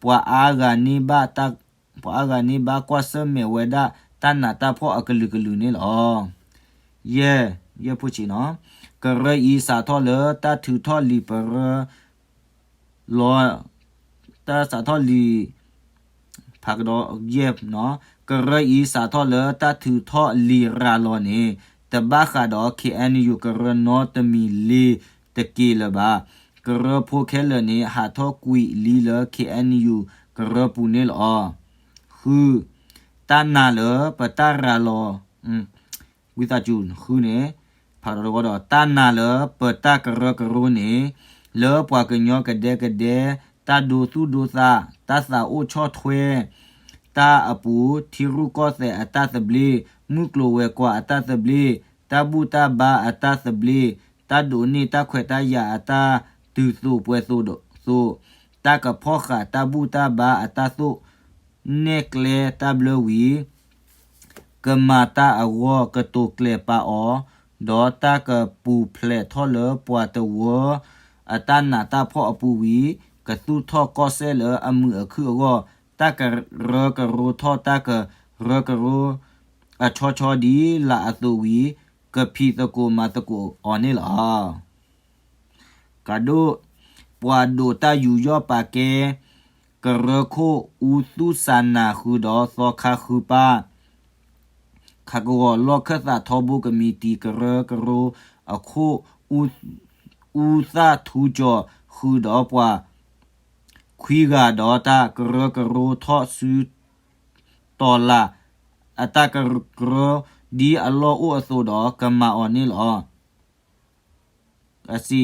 ပှၤအါဂၤန့ၢ်ဘၣ်, ပှၤအါဂၤန့ၢ်ဘၣ်ကွၢ်ဆၢၣ်မဲာ်ဝဲဒၣ်တၢ်နးတၢ်ဖှီၣ်အကလုာ်ကလုာ်န့ၣ်လီၤ. ယဲၢ်, ယဲၢ်ဖိဆံးနီၤ, ကရၢအံၤစးထီၣ်လၢတၢ်ထုးထီၣ်လံာ်ပရၢ လီၤ တၢ်စးထီၣ်လံာ် ဖးကဒီးယဲၢ်နီၤ, ကရၢအံၤစးထီၣ်လၢတၢ်ထုးထီၣ်လံာ်ရၤလီၤန့ၣ် တဘၣ်ဃးဒီး ခ့ၣ်အဲၣ်ယူၣ် ကရၢနီတမံၤလ့ၤတက့ၢ်လၢၤဘၣ်. ကရၢဖိခဲလၢာ်န့ၣ် ဟးထီၣ်ကွံာ်လံလၢ ခ့ၣ်အဲၣ်ယူၣ် ကရၢပူၤန့ၣ်လီၤ. ဃု, တၢ်နာ်လၢပတၢ်ရၤလီၤ ဝံသးစူၤ ဃုန့ၣ် ဖးကဒီးတဝီဒီး တၢ်နာ်လၢပတၢ်ကရၢကရိန့ၣ် လၢပှၤကညီကဒဲကဒဲ တၢ်ဒိသူၣ်ဒိသး တၢ်သးအိၣ်ဆီၣ်ထွဲ တၢ်အပူၤ ထံရူၢ်ကီၢ်သဲးအတၢ်သဘျ့ မုၢ်ကျိၤဝဲၤကွာ်အတၢ်သဘျ့ တၢ်ဘူၣ်တၢ်ဘါအတၢ်သဘျ့ တၢ်ဒိးန့ၢ်တၢ်ခွဲးတၢ်ယာ်အတၢ်တုၤသိးပှဲၤသိးသိး တၢ်ကဖီၣ်ဃာ်တၢ်ဘူၣ်တၢ်ဘါအတၢ်သိၣ် နဲၣ်ကျဲတၢ်ဘျၢဝံၤ ကမၤတၢ်အဂီၢ် ကတိၤကျဲၤပာ်အီၤ, ဒီးတၢ်ကပူၤဖျဲးထီၣ်လၢပှၤတဝၢအတၢ်နးတၢ်ဖှီၣ်အပူၤဝံၤ ကသူၣ်ထီၣ်ကီၢ်စဲၣ်လၢအမုာ်အခုၣ်အဂီၢ်, တၢ်ကရၢကရိထီၣ်တၢ်ကရၢကရိ အဆီဆီဒ်လာ်အသိးဝံၤ ကဖံးသကိးမၤသကိးအီၤန့ၣ်လီၤ. ကဒိၣ်, ပှၤဒိးတၢ်ယူးယီၣ်ပာ်ကဲ ကရၢခိၣ်အူသူၣ်စၢ်နၤဃုာ်ဒီးသီခါဃုပၢ် ခးကဝီၤလီၢ်ခၢၣ်သးထီဘိကမံးတံာ်ကရၢကရိအခိၣ် အူသၣ်ထူကၠီၤဃုာ်ဒီးပှၤ ခွံဂၤဒီးတၢ်ကရၢကရိထီၣ်စုတီၤလၢ် အတၢ်ကရၢ ဒ်အလီၢ်အိၣ်အသိးဒီးကမၤအီၤန့ၣ်လီၤ. အဆံ,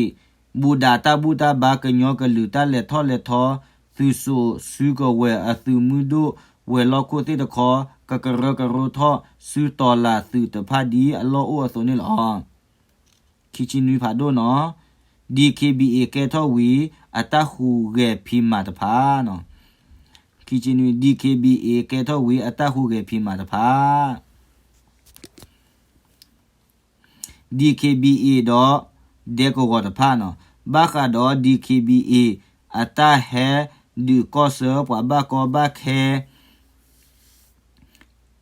ဘူၣ်ဒးတၢ်ဘူၣ်တၢ်ဘါကညီကလုာ်တၢ်လဲၤထီၣ်လဲၤထီ သုးစိာ်စုကဝဲၤအသုးမုၢ်ဒိၣ်ဝဲၤလီၢ်ခိၣ်သ့ၣ်တခီ ကကရၢကရိထီၣ်စုတီၤလၢ်သုးတဖၣ်ဒ်အလီၢ်အိၣ်အသိးန့ၣ်လီၤ. ခံဆံနွံဖးဒိၣ်နီၤ, ဒံၣ်ခ့ၣ်ဘံၣ်အ့ၣ် ကဲထီၣ်ဝံၤ အတၢ်ဟူးဂဲၤဖံးမၤတဖၣ်နီၤ, ခံဆံနွံ ဒံၣ်ခ့ၣ်ဘံၣ်အ့ၣ် ကဲထီၣ်ဝံၤ အတၢ်ဟူးဂဲၤဖံးမၤတဖၣ် ဒံၣ်ခ့ၣ်ဘံၣ်အ့ၣ် ဒီးဒဲကဝီၤတဖၣ်နီၤ, ဘၣ်ဃးဒီး ဒံၣ်ခ့ၣ်ဘံၣ်အ့ၣ် အတၢ်ဟဲဒုးကီၢ်ဆၢပှၤဘၣ်ကီဘၣ်ခဲ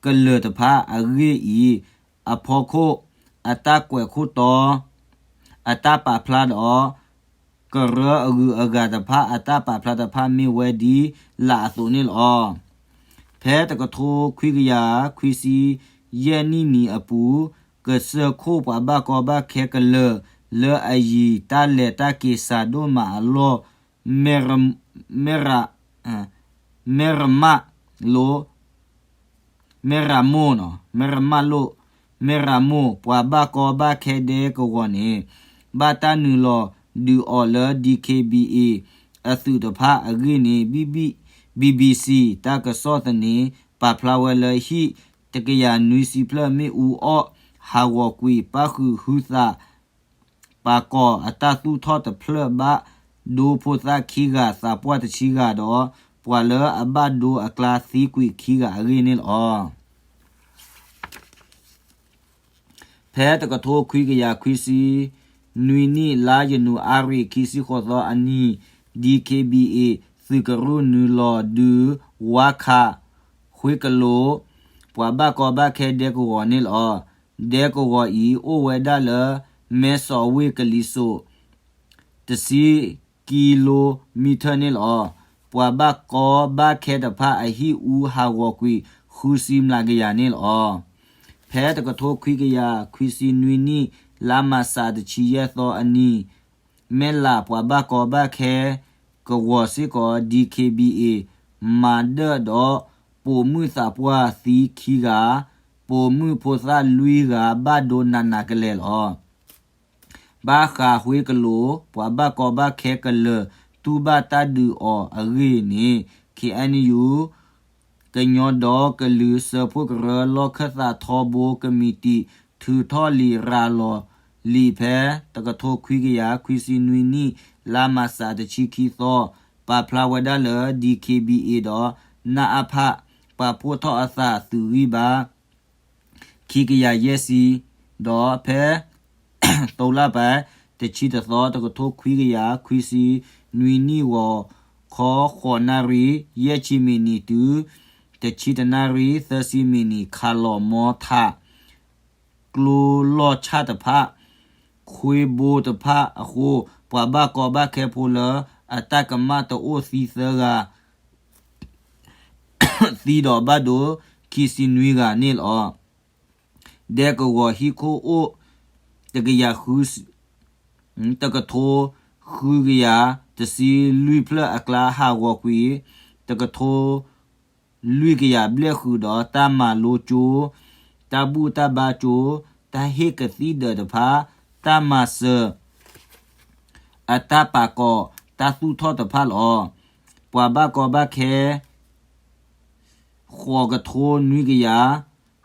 ကလၢၤတဖၣ်အဂ့ၢ်အံၤ, အဖီခိၣ်အတၢ်ကွဲးခိၣ်တီ အတၢ်ပာ်ဖျါဒီး ကရၢအဂုၤအဂၤတဖၣ်အတၢ်ပာ်ဖျါတဖၣ်မ့ၢ်ဝဲဒ်လာ်အသိးန့ၣ်လီၤ. ဖဲတကထိခွံကယၤခွံဆံယဲၢ်နံၣ်နံၤအပူၤ, ကစၢၢ်ခိၣ်ပှၤဘၣ်ကီဘၣ်ခဲကလၢၤ လၢအယံၤတၢ်လဲၤတၢ်က့ၤစှၤဒိၣ်မးအလီၢ် မဲရမးလိ မဲရမိၢ်နီၤ, မဲရမးလိ, မဲရမိၢ် ပှၤဘၣ်ကီဘၣ်ခဲဒဲကဝီၤန့ၣ် ဘၣ်တၢ်နုာ်လီၤဒုးအီၤလၢ ဒံၣ်ခ့ၣ်ဘံၣ်အ့ၣ် အသုးတဖၣ်အဂ့ၢ်န့ၣ် ဘံဘံၣ် ဘံဘံၣ်စံၣ် တၢ်ကစီၣ်သန့ ပာ်ဖျါဝဲလၢဟံၣ်တကယၤနွံဆံဖျၢၣ် မ့ၣ်အူအီၣ်ဟးဂီၤကွံာ် ပၣ်ဃုာ်ဟုသး ပာ်ကီၤအတၢ်သူၣ်ထီၣ်တဖျၢၣ် ဘၣ်ဒိဖိသၣ်ခံဂၤ သးပှၢ်တဆံဂၤဒီး ပှၤလၢအဘၣ်ဒိအကျါသံကွံာ်ခံဂၤအဂ့ၢ်န့ၣ်လီၤ. ဖဲတကထိခွံကယၤခွံဆံနွံနံၣ် လါယနူၤအါရံၤ ခံဆံဃိးသီအနံၤ ဒံၣ်ခ့ၣ်ဘံၣ်အ့ၣ် သုးကရူၢ်နုာ်လီၤဒုး ဝါခး ဃ့ကလိၤ ပှၤဘၣ်ကီဘၣ်ခဲဒဲကဝီၤန့ၣ်လီၤ. ဒဲကဝီၤအံၤ အိၣ်ဝဲဒၣ်လၢ မဲစီၤဝ့ၢ်ကလံၤစိး တဆံကံလိမံထၢၣ်န့ၣ်လီၤ. ပှၤဘၣ်ကီဘၣ်ခဲတဖၣ် အဟံၣ်အူဟးဂီၤကွံာ်ဃုဆံမျးကယၤန့ၣ်လီၤ. ဖဲတကထိခွံကယၤခွံဆံနွံနံၣ် လါမးစး တဆံယဲၢ်သီအနံၤ မဲၢ်လးပှၤဘၣ်ကီဘၣ်ခဲကဝီၤစ့ၢ်ကီး ဒံၣ်ခ့ၣ်ဘံၣ်အ့ၣ် မၤဒၢၣ်ဒီး ပိာ်မုၣ်သးပှၢ်သံခံဂၤ, ပိာ်မုၣ်ဖိသၣ်လွံၢ်ဂၤ ဘၣ်ဒိနးနးကလဲာ်လီၤ. ဘၣ်ဃးဃ့ကလိၤ ပှၤဘၣ်ကီဘၣ်ခဲကလၢၤ တူၢ်ဘၣ်တၢ်ဒုးအီၤအဂ့ၢ်န့ၣ် ခ့ၣ်အဲၣ်ယူၣ် ကညီဒီကလုာ်စၢဖှိၣ်ကရၢ လီၢ်ခၢၣ်သးထီဘိကမံးတံာ် ထုးထီၣ်လံာ်ရၤလီၤလံာ်ဖဲ တကထိခွံကယၤခွံဆံနွံနံၣ် လါမးစးတဆံခံသီ ပာ်ဖျါဝဲဒၣ်လၢ ဒံၣ်ခ့ၣ်ဘံၣ်အ့ၣ် ဒီး နအဖ ပာ်ဖှိၣ်ထီၣ်အသးသုးဂံၢ်ဘါ ခံကယၤယဲၢ်ဆံ ဒီးဖဲ သီလါပှဲၤ တဆံတသီ တကထိခွံကယၤခွံဆံနွံနံၣ် ဂီၤခီဃိးနၣ်ရံၣ် ယဲၢ်ဆံမံးနံးတုၤ တဆံတနၣ်ရံၣ် သၢဆံမံးနံး ခးလီၤမီထး ကျိလီၢ်ဆၣ်တဖၣ် ခွ့ဘိတဖၣ်အဃိ ပှၤဘၣ်ကီဘၣ်ခဲဖိလၢ အတၢ်ကမၣ်တအိၣ်သံသၢဂၤ သံဒီးဘၣ်ဒိခံဆံနွံဂၤန့ၣ်လီၤ. ဒဲကဝီၤဟံၣ်ခိၣ်အိၣ် တကယၤဃု တကထိဃုကယၤတဆံလွံၢ်ဖျၢၣ်အကျါ ဟးဂီၤကွံာ် တကထိ လွံၢ်ကယၤဘျဲၣ်ဃုာ်ဒီး တၢ်မၤလိကၠိ, တၢ်ဘူၣ်တၢ်ဘါကၠိ, တၢ်ဟ့ၣ်ကသံၣ်ဒၢးတဖၣ်, တၢ်မၤစၢၤ အတၢ်ပာ်ကီၤတၢ်သူၣ်ထီၣ်တဖၣ်လီၤ. ပှၤဘၣ်ကီဘၣ်ခဲ ဃိးကထိနွံကယၤ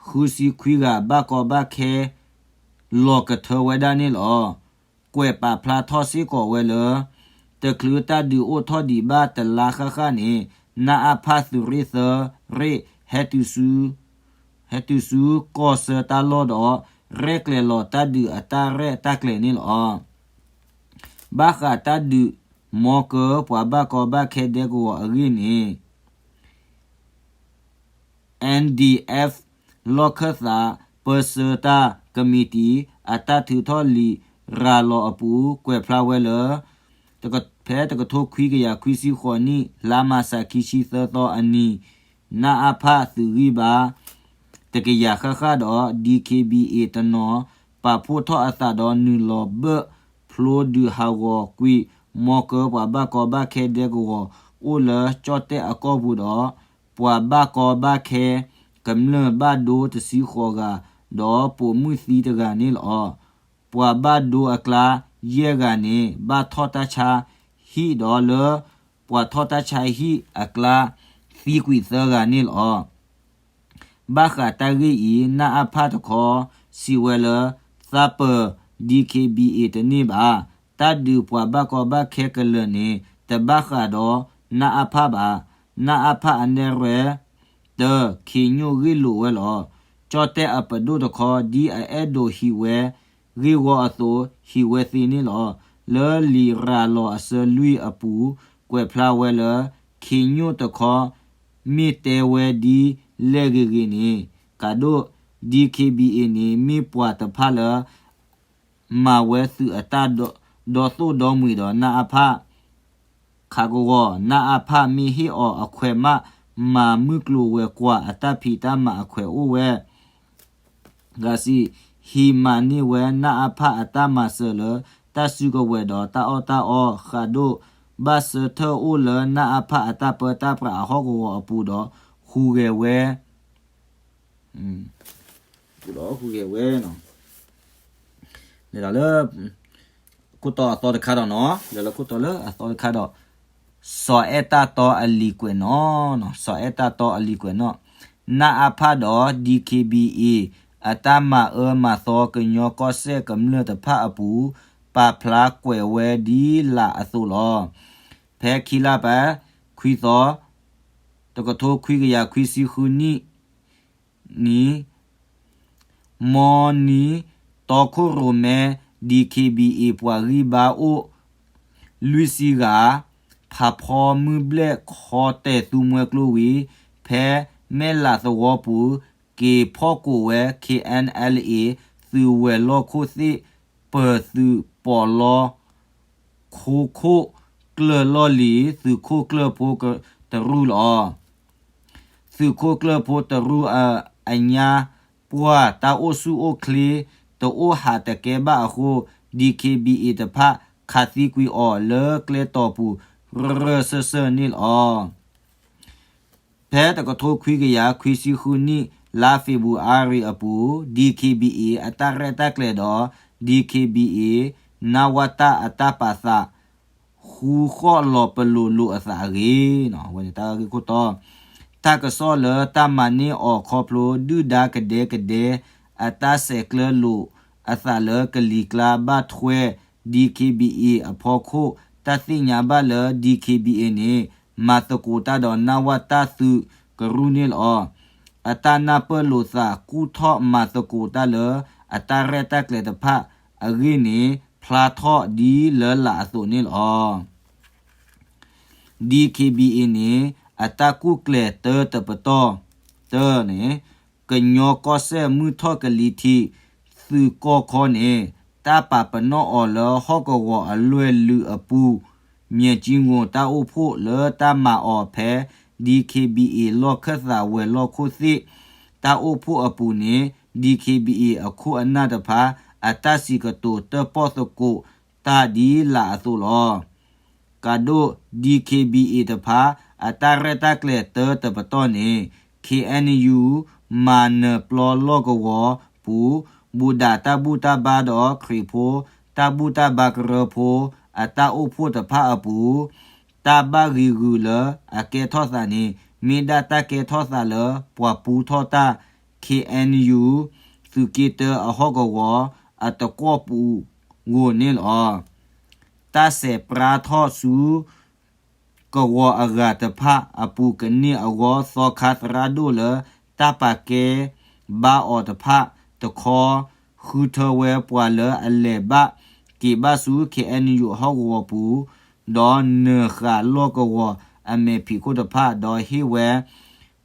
ဃုဆံခွံဂၤ ဘၣ်ကီဘၣ်ခဲ လီၤကထၢဝဲဒၣ်န့ၣ်လီၤ. ကွဲးပာ်ဖျါထီၣ်စ့ၢ်ကီးဝဲလၢ တချုးတၢ်ဒုးအိၣ်ထီၣ်ဒံးဘၣ်တလါဃၣ်ဃၣ်န့ၣ် နအဖ သုးရ့ၣ်သၢ ရ့ၣ် ဟဲတုၤဆူ ဟဲတုၤဆူကီၢ်ဆၢတၢ်လီၢ်ဒီး ရဲၣ်ကျဲၤလီၤတၢ်ဒုးအတၢ်ရဲၣ်တၢ်ကျဲၤန့ၣ်လီၤ. ဘၣ်ဃးတၢ်ဒုးမီကၢပှၤဘၣ်ကီဘၣ်ခဲဒဲကဝီၤအဂ့ၢ်န့ၣ် N D F လီၢ်ခၢၣ်သးပၢဆှၢတၢ်ကမံးတံာ် အတၢ်ထုးထီၣ်လံာ်ရၤလီၤအပူၤ ကွဲးဖျါဝဲလၢ ဖဲတကထိခွံကယၤခွံဆံဃိးနံၣ် လါမၢ်ၡးခံဆံသၢသီအနံၤ နအဖ သုးဂံၢ်ဘါ တကယၤဃၣ်ဃၣ်ဒီး D K B A တနီၤ ပာ်ဖှိၣ်ထီၣ်အသးဒီးနုာ်လီၤဘၢၣ်ဖျိဒုးဟးဂီၤကွံာ် မီကၢပှၤဘၣ်ကီဘၣ်ခဲဒဲကဝီၤ အိၣ်လၢကၠီၣ်တဲၣ်အကီၢ်ပူၤဒီး ပှၤဘၣ်ကီဘၣ်ခဲ ကမျၢၢ်ဘၣ်ဒိတဆံဃိးဂၤ ဒီးပိာ်မုၣ်သံတဂၤန့ၣ်လီၤ. ပှၤဘၣ်ဒိအကျါ ယဲၢ်ဂၤန့ၣ် ဘၣ်ထီၣ်တၢ်ဆါဟံၣ်ဒီးလၢ ပှၤထီၣ်တၢ်ဆါဟံၣ်အကျါ သံကွံာ်သၢဂၤန့ၣ်လီၤ. ဘၣ်ဃးတၢ်ဂ့ၢ်အံၤ နအဖ တခီ စံးဝဲလၢ သးပၢၤ D K B A တန့ၢ်ဘၣ်. တၢ်ဒုးပှၤဘၣ်ကီဘၣ်ခဲကလၢာ်န့ၣ် တဘၣ်ဃးဒီး နအဖ ဘၣ်. နအဖ အနဲၣ်ရွဲၣ် တၢ ခ့ညိၣ်ဂ့ၢ်လိာ်ဝဲလီၤ. ကၠီၣ်တဲၣ်အပဒိၣ်တခီ ဒ်အအဲၣ်ဒိးဟံးဝဲ ဂ့ၢ်ဝီအသိး ဟံးဝဲသ့န့ၣ်လီၤ. လၢလံာ်ရၤလီၤအဆၢလွံၢ်အပူၤ ကွဲးဖျါဝဲလၢ ခ့ညိၣ်တခီ မ့ၢ်တဲဝဲဒ်လဲၣ်ဂ့ၤဂ့ၤန့ၣ် ကးဒိၣ် D K B A န့ၣ် မ့ၢ်ပှၤတဖၣ်လၢ မၤဝဲသုးအတၢ်ဒီသိၣ်ဒီမှံၤဒီး နအဖ ခးကဝီၤ နအဖ မ့ၢ်ဟ့ၣ်အီၤအခွဲးမး မၤမုၢ်ကျိၤဝဲၤကွာ်အတၢ်ဖံးတၢ်မၤအခွဲးအိၣ်ဝဲ ဂၤဆံ ဟံးမၤန့ၢ်ဝဲ နအဖ အတၢ်မၤစၢၤလၢ တၢ်စုကဝဲၤဒီးတၢ်အီၣ်တၢ်အီ ဃးဒိၣ် ဘၣ်ဆၢထၢၣ်အိၣ်လၢ နအဖ အတၢ်ပၢတၢ်ပြးအဟီၣ်ကဝီၤအပူၤဒီး ဟူးဂဲၤဝဲ ဟူးဂဲၤဝဲ လၢ ခိၣ်တီအသီတခါဒီးနီၤ လၢလၢခိၣ်တီလၢအသီတခါဒီးနီၤ လၢလၢခိၣ်တီလၢအသီတခါဒီး စီၤအဲၣ်တၢ်တီအလံာ်ကွဲးနီၤ စီၤအဲၣ်တၢ်တီအလံာ်ကွဲးနီၤ နအဖ ဒီး D K B A အတၢ်မၤအၢမၤသီကညီကီၢ်စဲၣ်ကမျၢၢ်တဖၣ်အပူၤ ပာ်ဖျါကွဲးဝဲဒ်လာ်အသိးလီၤ. ဖဲခံလါပှဲၤ ခွံသီ တကထိခွံကယၤခွံဆံဃုနံၣ် နံၤ မီနံၤ တီခိၣ်ရိၣ်မဲ D K B A ပှၤဂံၢ်ဘါအိၣ် လွံၢ်ဆံဂၤ ဖးဖီမုၢ်ဘျဲၣ်ခီတဲာ်သူမှဲကျိဝံၤ ဖဲမဲၢ်လးသဝီပူၤ က့ၤဖီၣ်ကိာ်ဝဲ K N L A သုးဝဲၤလီၢ်ခိၣ်သ့ၣ် ပၢၤသုးပီးလီ ခိခိၣ်ကျၢၢ်လီၢ်လံၤ သုးခိၣ်ကျၢၢ်ဖိတရူၢ်လီၤ. သုးခိၣ်ကျၢၢ်ဖိတရူၢ်အညါ ပှၢ်တၢ်အိၣ်ဆူၣ်အိၣ်ချ့ တအိၣ်ဟးတကဲဘၣ်အဃိ D K B A တဖၣ် ခးသံကွံာ်အီၤလၢကျဲတီၤပူၤ ရၢၢ်ရၢၢ်စၢၢ်စၢၢ်န့ၣ်လီၤ. ဖဲတကထိခွံကယၤခွံဆံဃုနံၣ် လါဖ့ၤဘြူၤအါရံၤအပူၤ D K B A အတၢ်ရဲၣ်တၢ်ကျဲၤဒီး D K B A နဝတ အတၢ်ပာ်သး ဃူဃီၣ်လီၤပလိာ်လိာ်အသးအဂ့ၢ် ဝဲန့ၣ်တၢ်ဂ့ၢ်ခိၣ်တီ တၢ်ကစီၣ်လၢတၢ်မၤန့ၢ်အီၤခီဖျိ ဒုၣ်ဒါကဒဲကဒဲ အတၢ်ဆဲးကျၢလိာ်အသးလၢကလံၤကျါဘၣ်ထွဲ D K B A အဖီခိၣ် တၢ်သ့ၣ်ညါဘၣ်လၢ D K B A န့ၣ် မၤသကိးတၢ်ဒီး နဝတ သုးကရူၢ်န့ၣ်လီၤ. အတၢ်နၢ်ပၢၢ်လိာ်သးကူၣ်ထီၣ်မၤသကိးတၢ်လၢ အတၢ်ရဲၣ်တၢ်ကျဲၤတဖၣ်အဂ့ၢ်န့ၣ် ဖျါထီၣ်ဒ်လၢလာ်အသိးန့ၣ်လီၤ. D K B A န့ၣ် အတၢ်ကူၣ်ကျဲၤတၢတပတီၢ် တၢန့ၣ် ကညီကီၢ်စဲၣ်မုၢ်ထီၣ်ကလံၤထံး သုးကီၢ်ခီန့ၣ် တၢ်ပာ်ပနီၣ်အီၤလၢဟီၣ်ကဝီၤအလွဲၢ်လုာ်အပူၤ မၠဲၣ်ကၠံငိၣ်တၢ်အိၣ်ဖှိၣ်လၢတၢ်မၤအီၤဖဲ DKBA လီၢ်ခၢၣ်သးဝဲၤလီၢ်ခိၣ်သ့ၣ် တၢ်အိၣ်ဖှိၣ်အပူၤန့ၣ် DKBA အခိၣ်အနၢ်တဖၣ် အတၢ်စံးကတိၤတၢၣ်ပီၣ်သကိးတၢ်ဒ်လာ်အသိးလီၤ. ကးဒိၣ် DKBA တဖၣ် အတၢ်ရဲၣ်တၢ်ကျဲၤတၢတပတီၢ်န့ၣ် KNU မၤနၢၤပျီလီၢ်ကဝီၤပူၤ ဘူၣ်ဒးတၢ်ဘူၣ်တၢ်ဘါဒီးခရံာ်ဖိ တၢ်ဘူၣ်တၢ်ဘါကရၢဖိ အတၢ်အိၣ်ဖှိၣ်တဖၣ်အပူၤ တၢ်ဘၣ်ဂံာ်ဂုာ်လၢအကဲထီၣ်သးန့ၣ် မ့ၢ်ဒၣ်တၢ်ကဲထီၣ်သးလၢပှၤပူထီၣ်တၢ် KNU သုးက့တၢအဟီၣ်ကဝီၤအတကွီၢ်ပူၤဧိၤန့ၣ်လီၤ. တၢ်စဲးပြါထီၣ်ဆူ ကဝီၤအဂၤတဖၣ်အပူၤကန့ၢ်အဂီၢ် သီခါသရၣ်ဒိၣ်လၢတၢ်ပာ်ကဲဘါအီၤတဖၣ်တခီ ဃုထၢဝဲပှၤလၢအလဲၤဘၣ်က့ၤဘၣ်ဆူ KNU အဟီၣ်ကဝီၤပူၤ ဒီးနၢၤဃာ်လီၢ်ကဝီၤအမဲာ်ဖံးခိၣ်တဖၣ် ဒီးဟ့ၣ်ဝဲ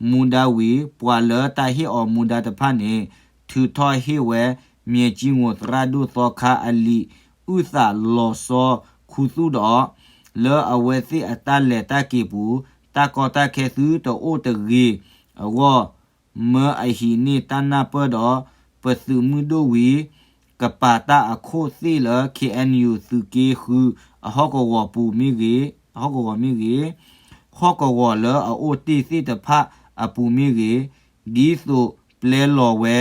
မူဒါဝံၤ ပှၤလၢတၢ်ဟ့ၣ်အီၤမူဒါတဖၣ်န့ၣ် ထုးထီၣ်ဟ့ၣ်ဝဲ မၠဲၣ်ကၠံငိၣ်သရၣ်ဒိၣ်သီခါအလံာ်အုၣ်သးလီၤဆီခူသူၣ်ဒီး လၢအဝဲသ့ၣ်အတၢ်လဲၤတၢ်က့ၤပူၤ တၢ်ကီတၢ်ခဲသုတအိၣ်တဂ့ၤအဂီၢ် မၢအဟံးန့ၢ်တၢ်နၢ်ပၢၢ်ဒီး ပသုးမုၢ်ဒိၣ်ဝံၤ ကပာ်တၢ်အခိၣ်သ့ၣ်လၢ KNU သုးက့ဃုအဟီၣ်ကဝီၤပူၤမ့ၢ်ဂ့ၤ, ဟီၣ်ကဝီၤမ့ၢ်ဂ့ၤ, ဟီၣ်ကဝီၤလၢအအိၣ်တ့ၢ်သ့ၣ်တဖၣ်အပူၤမ့ၢ်ဂ့ၤ, ဒ်သိးပျဲလီၤဝဲ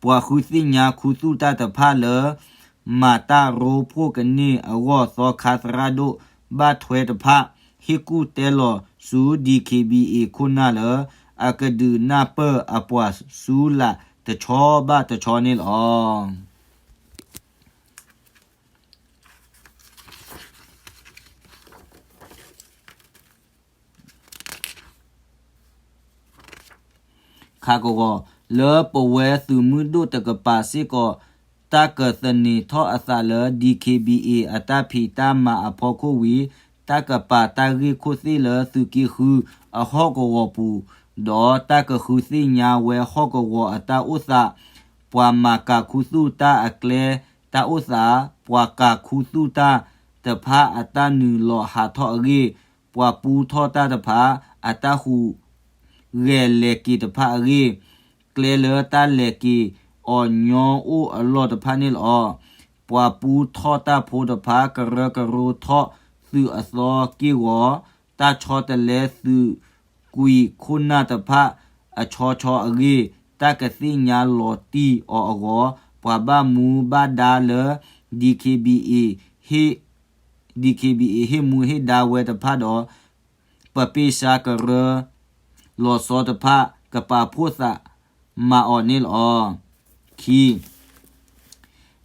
ပှၤဃုသ့ၣ်ညါခူသူၣ်တၢ်တဖၣ်လၢ မၤတၢ်ရိဖှိၣ်ကန့ၢ်အဂီၢ် သီခါသရၣ်ဒိၣ်ဘၣ်ထွဲတဖၣ် ဟ့ၣ်ကူၣ်တဲလီၤဆူ DKBA ခိၣ်နၢ်လၢ အကဒုးနၢ်ပၢၢ်အပှၤဆူလာ်တဆီဘၣ်တဆီန့ၣ်လီၤ. ခးကဝီၤ လၢပဝဲသုးမုၢ်ဒိၣ်တကပၤစ့ၢ်ကီး တၢ်ကသန့ၤထီၣ်အသးလၢ DKBA အတၢ်ဖံးတၢ်မၤအဖီခိၣ်ဝံၤ တၢ်ကပာ်တၢ်ဂ့ၢ်ခိၣ်သ့ၣ်လၢသုးက့ဃုအဟီၣ်ကဝီၤပူၤ ဒီးတၢ်ကဃုသ့ၣ်ညါဝဲဟီၣ်ကဝီၤအတၢ်အိၣ်သး, ပှၤမၤကၤခူသူၣ်တၢ်အကျဲတၢ်အိၣ်သး, ပှၤကၤခူသူၣ်တၢ်တဖၣ်အတၢ်နုာ်လီၤဟးထီၣ်အဂ့ၢ်, ပှၤပူထီၣ်တၢ်တဖၣ် အတၢ်ဟူးဂဲၤလဲၤက့ၤတဖၣ်အဂ့ၢ်, ကျဲလၢတၢ်လဲၤက့ၤအီၤညီအိၣ်အလီၢ်တဖၣ်န့ၣ်လီၤ. ပှၤပူထီၣ်တၢ်ဖိတဖၣ် ကရၢကရိထီၣ်သုးအသီက့ၢ်ဂီၤ, တၢ်ဆီတလဲသုးကွံာ်ခိၣ်နၢ်တဖၣ်အဆီဆီအဂ့ၢ်, တၢ်ကသ့ၣ်ညါလီၤတံၢ်အီၤအဂီၢ်, ပှၤဘၣ်မူဘၣ်ဒါလၢ DKBA DKBA ဟ့ၣ်မူဟ့ၣ်ဒါဝဲတဖၣ်ဒီး ပပ့ၢ်ဆှါကရၢလီၤဆီတဖၣ် ကပာ်ဖှိၣ်သးမၤအီၤန့ၣ်လီၤ. ခံ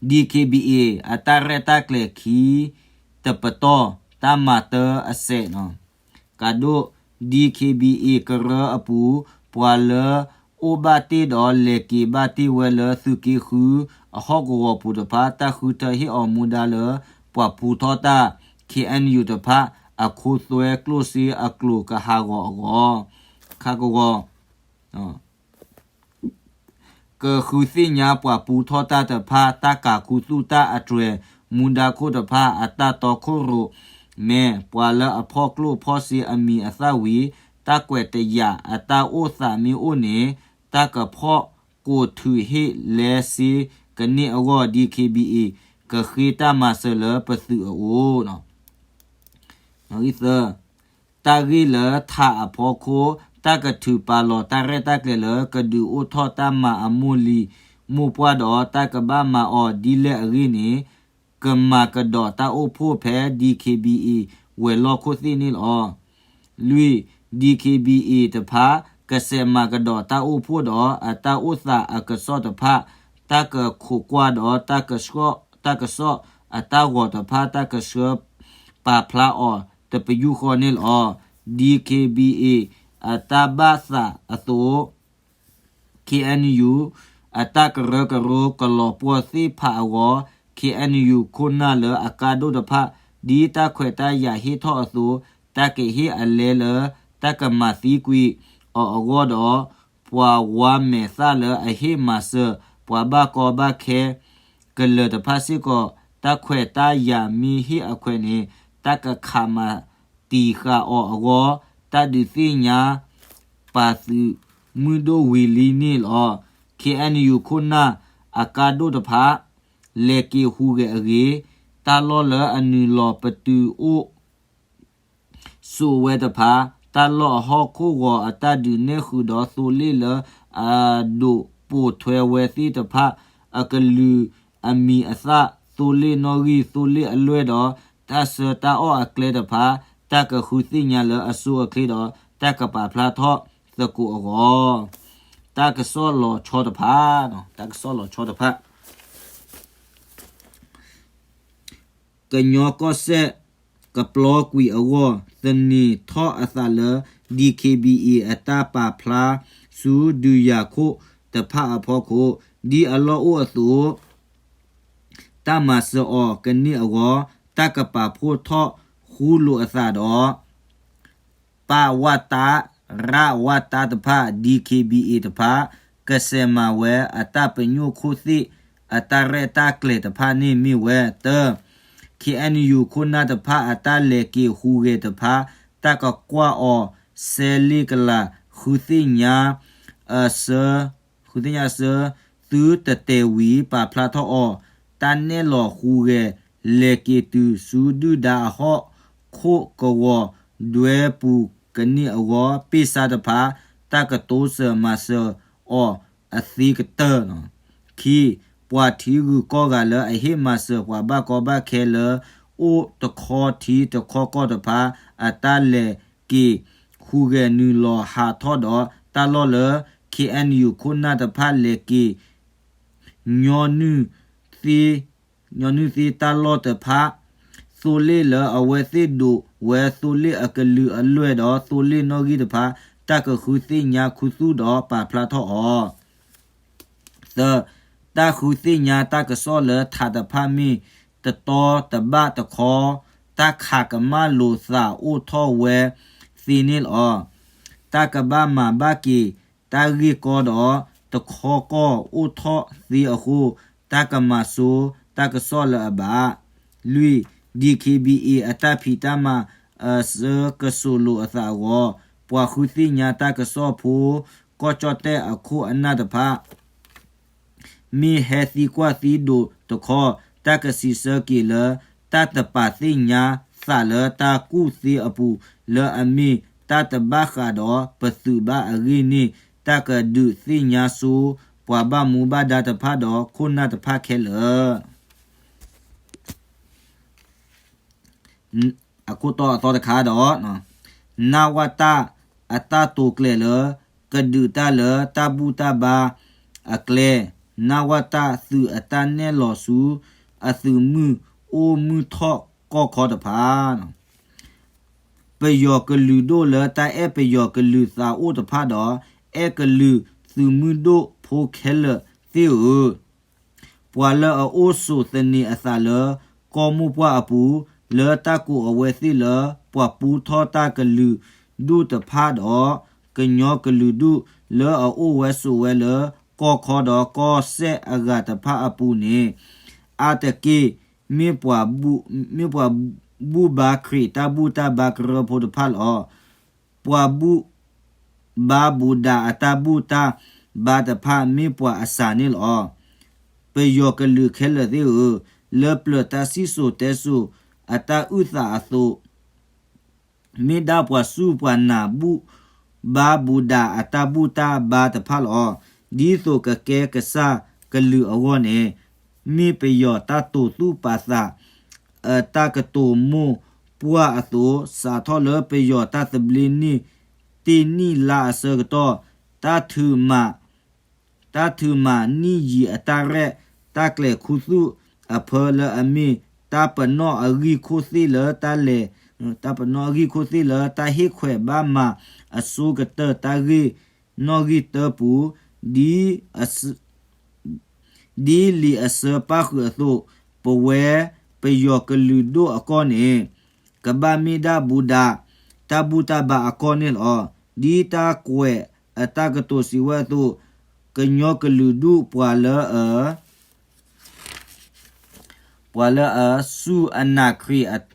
DKBA အတၢ်ရဲၣ်တၢ်ကျဲၤခံတပတီၢ် တၢ်မၤတၢအစဲး ကးဒိၣ် DKBA ကရၢအပူၤ ပှၤလၢအိၣ်ဘၣ်တ့ၢ်ဒီးလဲၤက့ၤဘၣ်တ့ၢ်ဝဲလၢသုးက့ဃုအဟီၣ်ကဝီၤပူၤတဖၣ် တၢ်ဃုထၢဟ့ၣ်အီၤမူဒါလၢ ပှၤပူထီၣ်တၢ် KNU တဖၣ် အခိသွဲကျိၣ်စ့အကျိၤကဟးဂီၤအဂီၢ်, ခးကဝီၤ ကဃုသ့ၣ်ညါပှၤပူထီၣ်တၢ်တဖၣ် တၢ်ကၤခူသူၣ်တၢ်အတြဲၤမူဒါခိၣ်တဖၣ် အတၢ်တီခိၣ်ရိၣ်မဲ ပှၤလၢအဖီၣ်ကျိၣ်ဖီၣ်စ့အမံၤအသၣ်ဝံၤ တၢ်ကွဲးတယာ်အတၢ်အိၣ်သးမ့ၢ်အိၣ်န့ၣ် တၢ်ကဖီၣ်ကိးထုးဟ့ၣ်လဲစ့ကန့ၢ်အဂီၢ် DKBA ကဃ့တၢ်မၤစၢၤလၢပသုးအအိၣ် သၢ တၢ်ဂ့ၢ်လၢထးအဖီခိၣ် တၢ်ကထုးပာ်လီၤတၢ်ရဲၣ်တၢ်ကျဲၤလၢ ကဒုးအိၣ်ထီၣ်တၢ်မၤအမိၢ်လံၤမိၢ်ပှၢ်ဒီး တၢ်ကဘၣ်မၤအီၤဒ်လဲၣ်အဂ့ၢ်န့ၣ် ကမၤကဒီးတၢ်အိၣ်ဖှိၣ်ဖဲ DKBA ဝဲၤလီၢ်ခိၣ်သ့ၣ်န့ၣ်လီၤ. လွံၢ် DKBA တဖၣ် ကစဲးမၤကဒီးတၢ်အိၣ်ဖှိၣ်ဒီး အတၢ်အိၣ်သးအကစီၣ်တဖၣ် တၢ်ကခိးကွၢ်ဒီး တၢ်ကစီၣ်အတၢ်ဂီၤတဖၣ် တၢ်ကဆှၢပာ်ဖျါအီၤတပယူာ်ဃီန့ၣ်လီၤ. DKBA အတၢ်ဘၣ်သးအသိး KNU အတၢ်ကရၢကရိကလီၤပှီၢ်သ့ၣ်ဖးအဂီၢ် KNU ခိၣ်နၢ်လၢအကါဒိၣ်တဖၣ် ဒ်တၢ်ခွဲးတၢ်ယာ်ဟ့ၣ်ထီၣ်အသိး တၢ်ကဟ့ၣ်အလဲလၢ တၢ်ကမၤသံကွံာ်အီၤအဂီၢ်ဒီး ပှၤဝါမဲာ်သၣ်လၢအဟ့ၣ်မၤစၢၤ ပှၤဘၣ်ကီဘၣ်ခဲ ကလၢၤတဖၣ်စ့ၢ်ကီး တၢ်ခွဲးတၢ်ယာ်မ့ၢ်ဟ့ၣ်အခွဲးန့ၣ် တၢ်ကခးမၤတံာ်ဃာ်အီၤအဂီၢ် တၢ်ဒုးသ့ၣ်ညါ ပာ်သုးမုၢ်ဒိၣ်ဝံၤလံန့ၣ်လီၤ. ခ့ၣ်အဲၣ်ယူၣ် ခိၣ်နၢ်အကါဒိၣ်တဖၣ် လဲၤက့ၤဟူးဂဲၤအဂ့ၢ်, တၢ်လီၢ်လၢအနုာ်လီၤပတုာ်အိၣ် စိာ်ဝဲတဖၣ်, တၢ်လီၢ်အဟီၣ်ခိၣ်ဂီၤအတၢ်ဒုးနဲၣ်ဃုာ်ဒီးသိလ့ၣ်လၢအဒိးပိာ်ထွဲဝဲသ့ၣ်တဖၣ် အကလုာ်အမံၤအသၣ်, သိလ့ၣ်နီၣ်ဂံၢ်, သိလ့ၣ်အလွဲၢ်ဒီး တၢ်ဆၢတၢ်အီၣ်အကျဲတဖၣ် တၢ်ကဃုသ့ၣ်ညါလၢအဆိအချ့ဒီး တၢ်ကပာ်ဖျါထီၣ်သကိးအဂီၢ် တၢ်ကစီၣ်လီၤဆီတဖၣ်, တၢ်ကစီၣ်လီၤဆီတဖၣ် ကညီကီၢ်စဲၣ် ကပျီကွံာ်အဂီၢ် သန့ၤထီၣ်အသးလၢ DKBA အတၢ်ပာ်ဖျါဆူဒုးယၤခိၣ်တဖၣ်အဖီခိၣ် ဒ်အလီၢ်အိၣ်အသိး တၢ်မၤစၢၤအီၤကန့ၢ်အဂီၢ် တၢ်ကပာ်ဖှိၣ်ထီၣ်ဃူလိာ်အသးဒီး ပဝတ ရဝတ တဖၣ် DKBA တဖၣ် ကစဲးမၤဝဲအတၢ်ပညိၣ်ခိၣ်သ့ၣ် အတၢ်ရဲၣ်တၢ်ကျဲၤတဖၣ်န့ၣ်မ့ၢ်ဝဲ တၢ ခ့ၣ်အဲၣ်ယူၣ် ခိၣ်နၢ်တဖၣ်အတၢ်လဲၤက့ၤဟူးဂဲၤတဖၣ် တၢ်ကကွၢ်အီၤစဲလ့ကလး ဃုသ့ၣ်ညါအဆၢ ဃုသ့ၣ်ညါအဆၢ သုတတဲာ်ဝံၤ ပာ်ဖျါထီၣ်အီၤ တၢ်နဲၣ်လီၤဟူးဂဲၤ လဲၤက့ၤတုၤဆူဒုၣ်ဒါအဟီၣ်ခိၣ်ကဝီၤဒွဲပူၤကန့ၢ်အဂီၢ် ပ့ၢ်ဆါတဖၣ် တၢ်ကတိစၢၤမၤစၢၤအီၤအသ့ကတၢၢ် ခံ ပှၤထံဂုၤကီၢ်ဂၤလၢအဟ့ၣ်မၤစၢၤပှၤဘၣ်ကီဘၣ်ခဲလၢ အိၣ်တခီထံတခီကီၢ်တဖၣ် အတၢ်လဲၤက့ၤဟူးဂဲၤနုာ်လီၤဟးထီၣ်ဒီး တၢ်လီၢ်လၢ ခ့ၣ်အဲၣ်ယူၣ် ခိၣ်နၢ်တဖၣ်လဲၤက့ၤ ညီနုၢ်သ့ ညီနုၢ်သ့တၢ်လီၢ်တဖၣ် သိလ့ၣ်လၢအဝဲသ့ၣ်ဒိးဝဲသိလ့ၣ်အကလုာ်အလွဲၢ်ဒီးသိလ့ၣ်နီၣ်ဂံၢ်တဖၣ် တၢ်ကဃုသ့ၣ်ညါခူသူၣ်ဒီးပာ်ဖျါထီၣ်အီၤ သၢ တၢ်ဃုသ့ၣ်ညါတၢ်ကစီၣ်လၢထးတဖၣ်မ့ၢ်တတီတဘၣ်တခီ တၢ်ခးကမၣ်လိာ်သးအိၣ်ထီၣ်ဝဲသ့န့ၣ်လီၤ. တၢ်ကဘၣ်မၤဘၣ်က့ၤတၢ်ဂ့ၢ်ကီဒီး တခီကီၢ်အိၣ်ထီၣ်သ့အဃိ တၢ်ကမၤဆိတၢ်ကစီၣ်လၢအဘၣ် လွံၢ် DKBA အတၢ်ဖံးတၢ်မၤအဆၢကစိာ်လိာ်အသးအဂီၢ် ပှၤဃုသ့ၣ်ညါတၢ်ကစီၣ်ဖိ ကီၢ်ကၠီၣ်တဲၣ်အခိၣ်အနၢ်တဖၣ် မ့ၢ်ဟဲသံကွၢ်သံဒိးတခီ တၢ်ကစံးဆၢက့ၤလၢ တၢ်တပာ်သ့ၣ်ညါသးလၢတၢ်ကူၣ်သ့အပူၤ လၢအမ့ၢ်တၢ်တဘၣ်ဃးဒီးပသုးဘၣ်အဂ့ၢ်န့ၣ် တၢ်ကဒုးသ့ၣ်ညါဆိ ပှၤဘၣ်မူဘၣ်ဒါတဖၣ်ဒီးခိၣ်နၢ်တဖၣ်ခဲလၢာ် အခိၣ်တီအသီတခါဒီး နဝတ အတၢ်တိာ်ကျဲၤလၢ ကဒုးတၢ်လၢတၢ်ဘူၣ်တၢ်ဘါအကျဲ, နဝတ သုးအတၢ်နဲၣ်လီၤဆူ အသုးမုၢ်အိၣ်မုၢ်ထီၣ်ကီၢ်ခီတဖၣ် ပယီၤကလုာ်ဒိၣ်လၢတၢ်အဲၣ်ပယီၤကလုာ်သးအိၣ်တဖၣ်ဒီး အဲၣ်ကလုာ်သုးမုၢ်ဒိၣ်ဖိခဲလၢာ်သ့ၣ်ဧၢ, ပှၤလၢအအိၣ်ဆိးသန့ၤအသးလၢ ကီၢ်မိၢ်ပှၢ်အပူၤ လၢတၢ်ကိးအဝဲသ့ၣ်လၢ ပှၤပူထီၣ်တၢ်ကလုာ်ဒူၣ်တဖၣ်ဒီး ကညီကလုာ်ဒူၣ် လၢအအိၣ်ဝဲဆိးဝဲလၢ ကီၢ်ခီဒီးကီၢ်စဲၣ်အဂၤတဖၣ်အပူၤန့ၣ် အါတက့ၢ် မ့ၢ်ပှၤဘူၣ်ဘါခရံာ်တၢ်ဘူၣ်တၢ်ဘါကရၢဖိတဖၣ်လီၤ. ပှၤဘူၣ်ဘါဘူၣ်ဒးအတၢ်ဘူၣ်တၢ်ဘါတဖၣ် မ့ၢ်ပှၤအစှၤန့ၣ်လီၤ. ပယီၤကလုာ်ခဲလၢာ်သ့ၣ်ဧၢ, လၢပျၢၤတၢ်စံၣ်စိၤတဲစိၤအတၢ်အုၣ်သးအသိး မ့ၢ်ဒၣ်ပှၤစူၢ်ပှၤနာ်ဘူၣ်ဘါဘူၣ်ဒးအတၢ်ဘူၣ်တၢ်ဘါတဖၣ်လီၤ. ဒ်သိးကကဲကစၢ်ကလုာ်အဂီၢ်န့ၣ် မ့ၢ်ပယီၤတၢ်တိာ်သူၣ်ပာ်သး အတၢ်ကတိၤမိၢ်ပှၢ်အသိး စးထီၣ်လၢပယီၤတၢ်သဘျ့န့ၢ်တ့ၢ်နံၣ်လါအဆၢကတီၢ် တၢ်ထုးမၤ တၢ်ထုးမၤနံၣ်ယံာ်အတၢ်ရဲၣ်တၢ်ကျဲၤခူသူၣ်အဖၢလၢအမ့ၢ် တၢ်ပနီၣ်အဂံၢ်ခိၣ်သ့ၣ်လၢတၢ်လဲၤ တၢ်ပနီၣ်အဂံၢ်ခိၣ်သ့ၣ်လၢတၢ်ဟ့ၣ်ခွဲးဘၣ်မၤအဆိကတၢၢ်တၢ်ဂ့ၢ်နီၣ်ဂံၢ်တၢပူၤ ဒ် ဒ်လံာ်အဆၢပၣ်ဃုာ်အသိး ပဝဲပယီၤကလုာ်ဒိၣ်အကီၢ်န့ၣ် ကဘၣ်မ့ၢ်ဒၣ်ဘူၣ်ဒး တၢ်ဘူၣ်တၢ်ဘါအကီၢ်န့ၣ်လီၤ. ဒ်တၢ်ကွဲးအတၢ်ကတိၤစံးဝဲအသိး ကညီကလုာ်ဒူၣ်ပှၤလၢအ ပှၤလၢအစူၢ်အနာ်ခရံာ်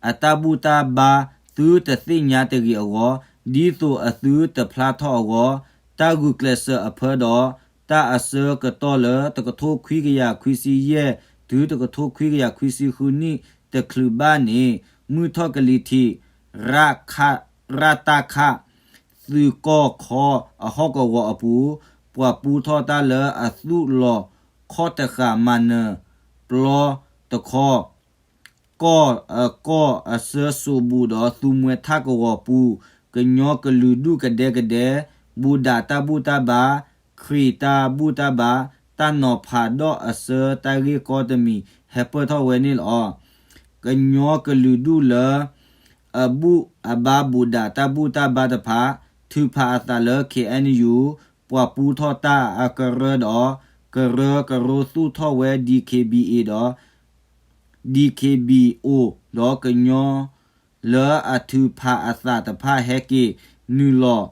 အ အတၢ်ဘူၣ်တၢ်ဘါ သုတသ့ၣ်ညါတဂ့ၤအဂီၢ်, ဒ်သိးအသုတဖျါထီၣ်အဂီၢ်, တၢ်ဂုာ်ကျဲးစၢးအဖၢဒီး တၢ်အဆၢကတီၢ်လၢတကထိခွံကယၤခွံဆံယဲၢ် တုၤတကထိခွံကယၤခွံဆံဃုနံၣ်တချုးဘၣ်န့ၣ် မုၢ်ထီၣ်ကလံၤထံး ရတခ သုးကီၢ်ခီအဟီၣ်ကဝီၤအပူၤ ပှၤပူထီၣ်တၢ်လၢအသူၣ်လီၤခီၣ်တဃာ်မၤနၢၤပျီတခီ ကီၢ်အကီၢ်အဆၢစိးဘူးဒီးသူမှဲထၣ်ကဝီၤပူၤ ကညီကလုာ်ဒူၣ်ကဒဲကဒဲ ဘူးဒးတၢ်ဘူၣ်တၢ်ဘါ ခရံာ်တၢ်ဘူၣ်တၢ်ဘါ တၢ်နီၤဖးဒီးအဆၢတၢ်ဂ့ၢ်ကီတမံၤ ဟဲပၢၢ်ထီၣ်ဝဲန့ၣ်လီၤ. ကညီကလုာ်ဒူၣ်လၢ အဘူၣ်အဘါဘူးဒးတၢ်ဘူၣ်တၢ်ဘါတဖၣ် ထုးဖးအသးလၢ ခ့ၣ်အဲၣ်ယူၣ် ပှၤပူထီၣ်တၢ်အကရၢဒီး ကရၢကရိသူၣ်ထီၣ်ဝဲ ဒံၣ်ခ့ၣ်ဘံၣ်အ့ၣ် ဒီး ဒံၣ်ခ့ၣ်ဘံၣ်အိၣ် ဒီးကညီ လၢအထုးဖးအသးတဖၣ်ဟဲက့ၤ နုာ်လီၤ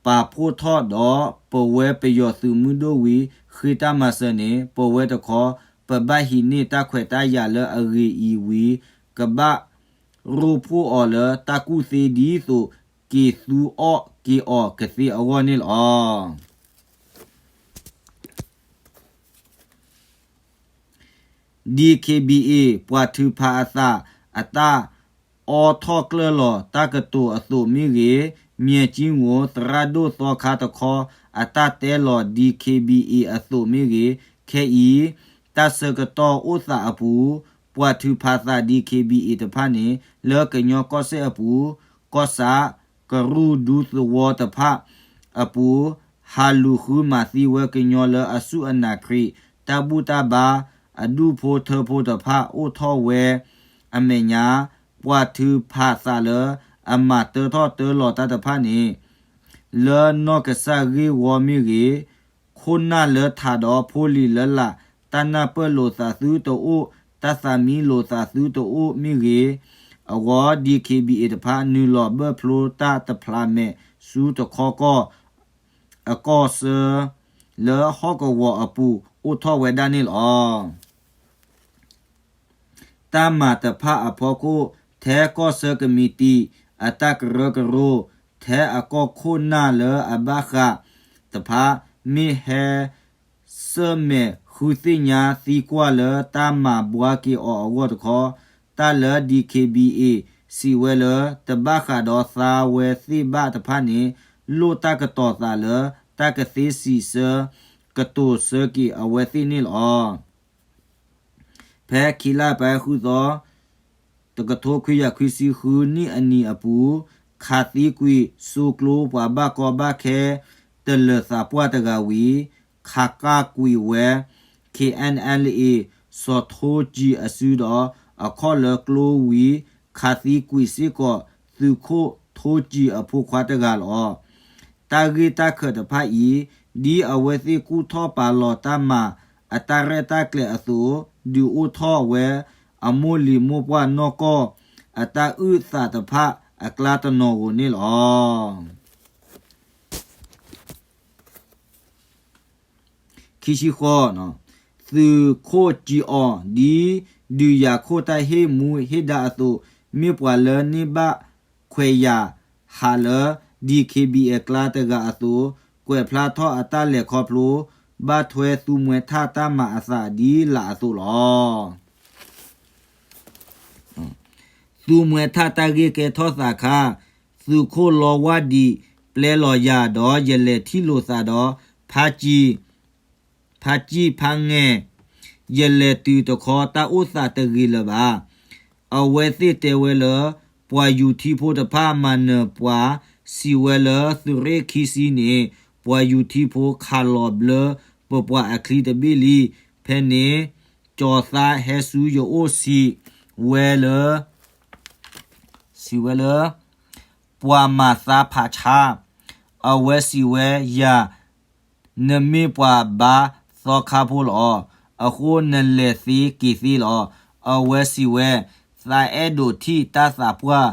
ပာ်ဖှိၣ်ထီၣ်ဒီး ပဝဲပယီၤသုးမုၢ်ဒိၣ်ဝံၤ ဃ့တၢ်မၤစၢၤန့ၣ် ပဝဲတခီ ပဘၣ်ဟံးန့ၢ်တၢ်ခွဲးတၢ်ယာ်လၢအဂ့ၤအံၤဝံၤ ကဘၣ်ရိဖှိၣ်အီၤလၢတၢ်ကူၣ်သ့ဒ်သိး က့ၤသူအီၣ်က့ၤအီၣ်ကသ့အဂီၢ်န့ၣ်လီၤ. ဒံၣ်ခ့ၣ်ဘံၣ်အ့ၣ် ပှၤထုးဖးအသး အတၢ်အီထီၣ်ကျၢၢ်လီၤတၢ်ကတိၤအသိးမ့ၢ်ဂ့ၤ, မၠဲၣ်ကၠံငိၣ် သရၣ်ဒိၣ်သီခါတခီ အတၢ်တဲလီၤ ဒံၣ်ခ့ၣ်ဘံၣ်အ့ၣ် အသိးမ့ၢ်ဂ့ၤ, ခဲအံၤ တၢ်ဆၢကတီၢ်အိၣ်သးအပူၤ ပှၤထုးဖးသး ဒံၣ်ခ့ၣ်ဘံၣ်အ့ၣ် တဖၣ်န့ၣ် လၢကညီကီၢ်စဲၣ်အပူၤ ကီၢ်ဆၣ် ကရူၢ်ဒူသဝီတဖၣ်အပူၤ ဟးလူၤဃုမၤသံဝဲကညီလၢအစူၢ်အနာ်ခရံာ် တၢ်ဘူၣ်တၢ်ဘါ အဒူၣ်ဖိထၢဖိတဖၣ်အိၣ်ထီၣ်ဝဲအမဲာ်ညါ ပှၤထုးဖးသးလၢအမၤတၢထီၣ်တၢလီၤတၢ်တဖၣ်န့ၣ် လၢနီၢ်ကစၢ်ဂ့ၢ်ဝီမ့ၢ်ဂ့ၤ, ခိၣ်နၢ်လၢထးဒီးဖိလံၤလၢလာ် တၢ်နၢ်ပၢၢ်လိာ်သးသုတအိၣ်, တၢ်သးမံလိာ်သးသုတအိၣ်မ့ၢ်ဂ့ၤ, အဂီၢ် ဒံၣ်ခ့ၣ်ဘံၣ်အ့ၣ် တဖၣ် နုာ်လီၤဘၢၣ်ဖျိတၢ်တဖျးမဲာ်ဆူတခီကီၢ် အကီၢ်ဆၢ လၢဟီၣ်ကဝီၤအပူၤအိၣ်ထီၣ်ဝဲဒၣ်န့ၣ်လီၤ. တၢ်မၤတဖၣ်အဖီခိၣ် ထဲကီၢ်ဆၢကမံးတံာ် အတၢ်ကရၢကရိ ထဲအကီၢ်ခိၣ်နၢ်လၢအဘၣ်ဃးတဖၣ် မ့ၢ်ဟဲဆၢၣ်မဲာ်ဃုသ့ၣ်ညါသံကွၢ်လၢတၢ်မၤဘှါက့ၤအီၤအဂီၢ်တခီ, တၢ်လၢ ဒံၣ်ခ့ၣ်ဘံၣ်အ့ၣ် စံးဝဲလၢ တဘၣ်ဃးဒီးသါဝဲသ့ၣ်ဘၣ်တဖၣ်န့ၣ် လိၣ်တၢ်ကတီၤသးလၢ တၢ်ကသ့စံးဆၢကတိၤဆၢက့ၤအဝဲသ့ၣ်န့ၣ်လီၤ. ဖဲခံလါပှဲၤဃုသီ တကထိခွံကယၤခွံဆံဃုနံၣ်အနံၤအပူၤ, ခးသံကွံာ်စိကျိပှၤဘၣ်ကီဘၣ်ခဲ တလၢၤသးပှၢ်တဂၤဝံၤ, ခးကၢ်ကွံာ်ဝဲ ခ့ၣ်အဲၣ်အ့ၣ် စီၤထိစံအစုဒီး အခီၣ်လၢကျိဝံၤ ခးသံကွံာ်စ့ၢ်ကီး သုးခိၣ်ထိစံအဖိခွါတဂၤလီၤ. တၢ်ဂ့ၢ်တၢ်ခၢးတဖၣ်အံၤ ဒ်အဝဲသ့ၣ်ကူၣ်ထီၣ်ပာ်လီၤတၢ်မၤအတၢ်ရဲၣ်တၢ်ကျဲၤအသိး, ဒုးအိၣ်ထီၣ်ဝဲအမိၢ်လံၤမိၢ်ပှၢ်နီၢ်ကီၢ် အတၢ်အုၣ်သးတဖၣ်အကျါတနီၤဧိၤန့ၣ်လီၤ. ခံဆံဃိး, သုးခိၣ်စံအီၤ ဒ်ဒုးယၤခိၣ်တၢ်ဟ့ၣ်မူဟ့ၣ်ဒါအသိး, မ့ၢ်ပှၤလၢန့ၢ်ဘၣ်ခွဲးယာ်ဟးလၢ ဒံၣ်ခ့ၣ်ဘံၣ်အ့ၣ် အကျါတဂၤအသိး, ကွဲးဖျါထီၣ်အတၢ်လဲၤခီဖျိ ဘၣ်ထွဲသူမှဲထၣ်တၢ်မၤအသးဒ်လာ်အသိးလီၤ. သူမှဲထၣ်တၢ်ဂ့ၢ်ကဲထီၣ်သးခါ, သုးခိၣ်လီဝါဒံး ပျဲလီၤယၤဒီး ယလဲၤထံၣ်လိာ်သးဒီး ဖါစံၣ် ဖါစံၣ်ဖါငဲၢ်, ယလဲၤတုၤတခီ တၢ်အိၣ်သးတဂ့ၤလၢၤဘၣ်. အဝဲသ့ၣ်တဲဝဲလၢ ပှၤယူၤထံဖိတဖၣ်မၤနၢၤပှၤ, စံးဝဲလၢသုးရ့ၣ်ခံဆံန့ၣ် ပှၤယူၤထံဖိခးလီၤဘျၢပပှၤအချံတဘ့ၣ်လံ. ဖဲန့ၣ် ကၠီၤသါဟဲဆူယအိၣ်စံးဝဲလၢ စံးဝဲလၢ ပှၤမၤသါဖးဆါ, အဝဲစံးဝဲယၤ, နမ့ၢ်ပှၤဘါသီခါဖိလီၤ. အဃိနလဲၤသ့က့ၤသ့လီၤ. အဝဲစံးဝဲ, သးအဲၣ်ဒိးထံၣ်တၢ်သးပှၢ်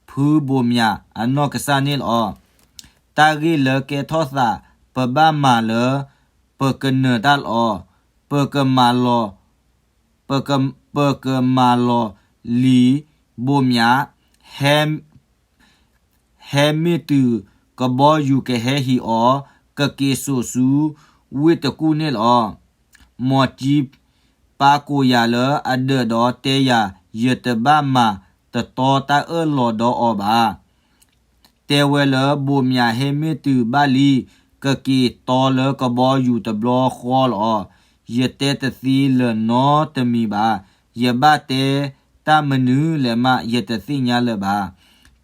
ဖုဘိးမၠးအနီၢ်ကစၢ်န့ၣ်လီၤ. တၢ်ဂ့ၢ်လၢကဲထီၣ်သး ပဘၣ်မၤလၢ ပကနၢၤတၢ်လီၤ. ပကမၤလီၤ ပက, ပကမၤလီၤလံာ် ဘိးမၠး ဟဲ ဟဲမ့ၢ်တုၤကဘီယူၤကဟဲဟံးအီၤ, ကက့ၤစိာ်ဆူဝ့ၢ်တကူၣ်န့ၣ်လီၤ. မီၤကၠံပၢ်ကိးယၤလၢအဒၢးဒီးတဲယၤ, ယတဘၣ်မၤတတီတၢ်အၢၣ်လီၤဒီးအီၤဘၣ်. တဲဝဲလၢဘိးမၠးဟဲမ့ၢ်တုၤဘၣ်လံ, ကက့ၤတီလၢကဘီယူၤတဘျီဃီလီၤ. ယတဲတသ့လၢၤနီတမံၤဘၣ်. ယဘၣ်တဲတၢ်မနုၤလဲၣ်မး ယတသ့ၣ်ညါလၢၤဘၣ်.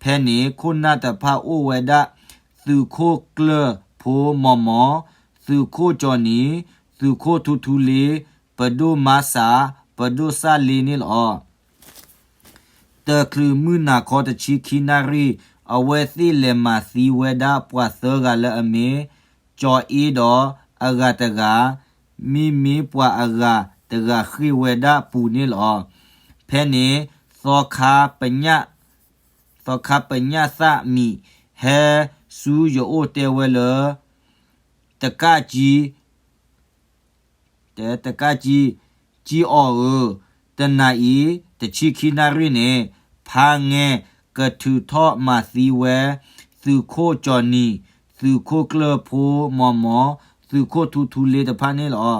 ဖဲန့ၣ်ခိၣ်နၢ်တဖၣ်အိၣ်ဝဲဒၣ် သုးခိၣ်ကျၢၢ်ဖိမီၤမီၤ, သုးခိၣ်ကၠီနံၤ, သုးခိၣ်ထူထူလ့, ပဒိၣ်မါစး, ပဒိၣ်စၣ်လ့န့ၣ်လီၤ. တချုးမုၢ်နၤခီတဆံခံနၣ်ရံၣ်, အဝဲသ့ၣ်လဲၤမၤသံဝဲဒၣ်ပှၤသၢဂၤလၢအမ့ၢ် ကၠီအ့ဒီးအဂၤတဂၤ, မ့မ့ၢ်ပှၤအဂၤတဂၤဃ့ၢ်ဝဲဒၣ်ပူၤန့ၣ်လီၤ. ဖဲန့ၣ် သီခါပညၣ် သီခါပညၣ်သၣ်မံၤ ဟဲဆူယအိၣ်တဲဝဲလၢ တကၣ်ကၠံ တဲတကၣ်ကၠံ, ကၠံအီၤဧၢ, တနၤအံၤ တဆံခံနၣ်ရံၣ်န့ၣ် ဖါငဲကထုးထီၣ်မၤသံဝဲ သုးခိၣ်ကၠီနံၤ, သုးခိၣ်ကျၢၢ်ဖိမီၤမီၤ, သုးခိၣ်ထူထူလ့တဖၣ်န့ၣ်လီၤ.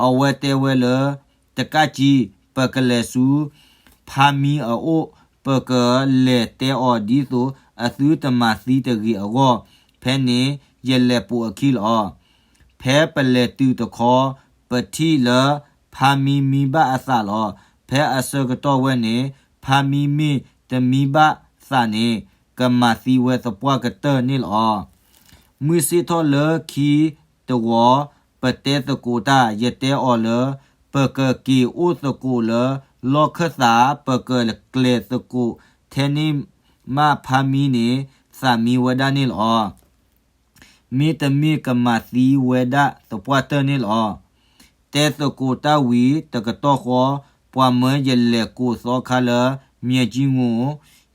အဝဲတဲဝဲလၢ တကၣ်ကၠံ, ပကလဲၤဆူ ဖါမံအအိၣ်, ပကလဲၤတဲအီၤဒ်သိးအသုတမၤသံတဂ့ၤအဂီၢ်, ဖဲန့ၣ်ယလဲၤပိာ်အခံလီၤ. ဖဲပလဲၤတုၤတခီ ပထံၣ်လၢဖါမံမံဘၣ်အသးလီၤ. ဖဲအဆၢကတီၢ်ဝဲန့ၣ် ဖါမံမ့ၢ်တမံဘၣ်သးန့ၣ် ကမၤသံဝဲသပှၢ်ကတၢၢ်န့ၣ်လီၤ. မုၢ်ဆ့ၣ်ထီၣ်လၢခံတဝီၤ ပတဲသကိးတၢ်, ယတဲအီၤလၢ ပကက့ၤအိၣ်သကိးလၢလီၢ်ခၢၣ်သး, ပကကျဲၤသကိးထဲန့ၣ်မး ဖါမံန့ၣ် သးမံဝဲဒၣ်န့ၣ်လီၤ. မ့တမ့ၢ်ကမၤသံဝဲဒၣ်သပှၢ်တၢၢ်န့ၣ်လီၤ. တဲသကိးတၢ်ဝံၤတကတီၢ်ဃီ, ပှၤမၢယလဲၤကိးသီခါလၢ မၠဲကၠံငိၣ်,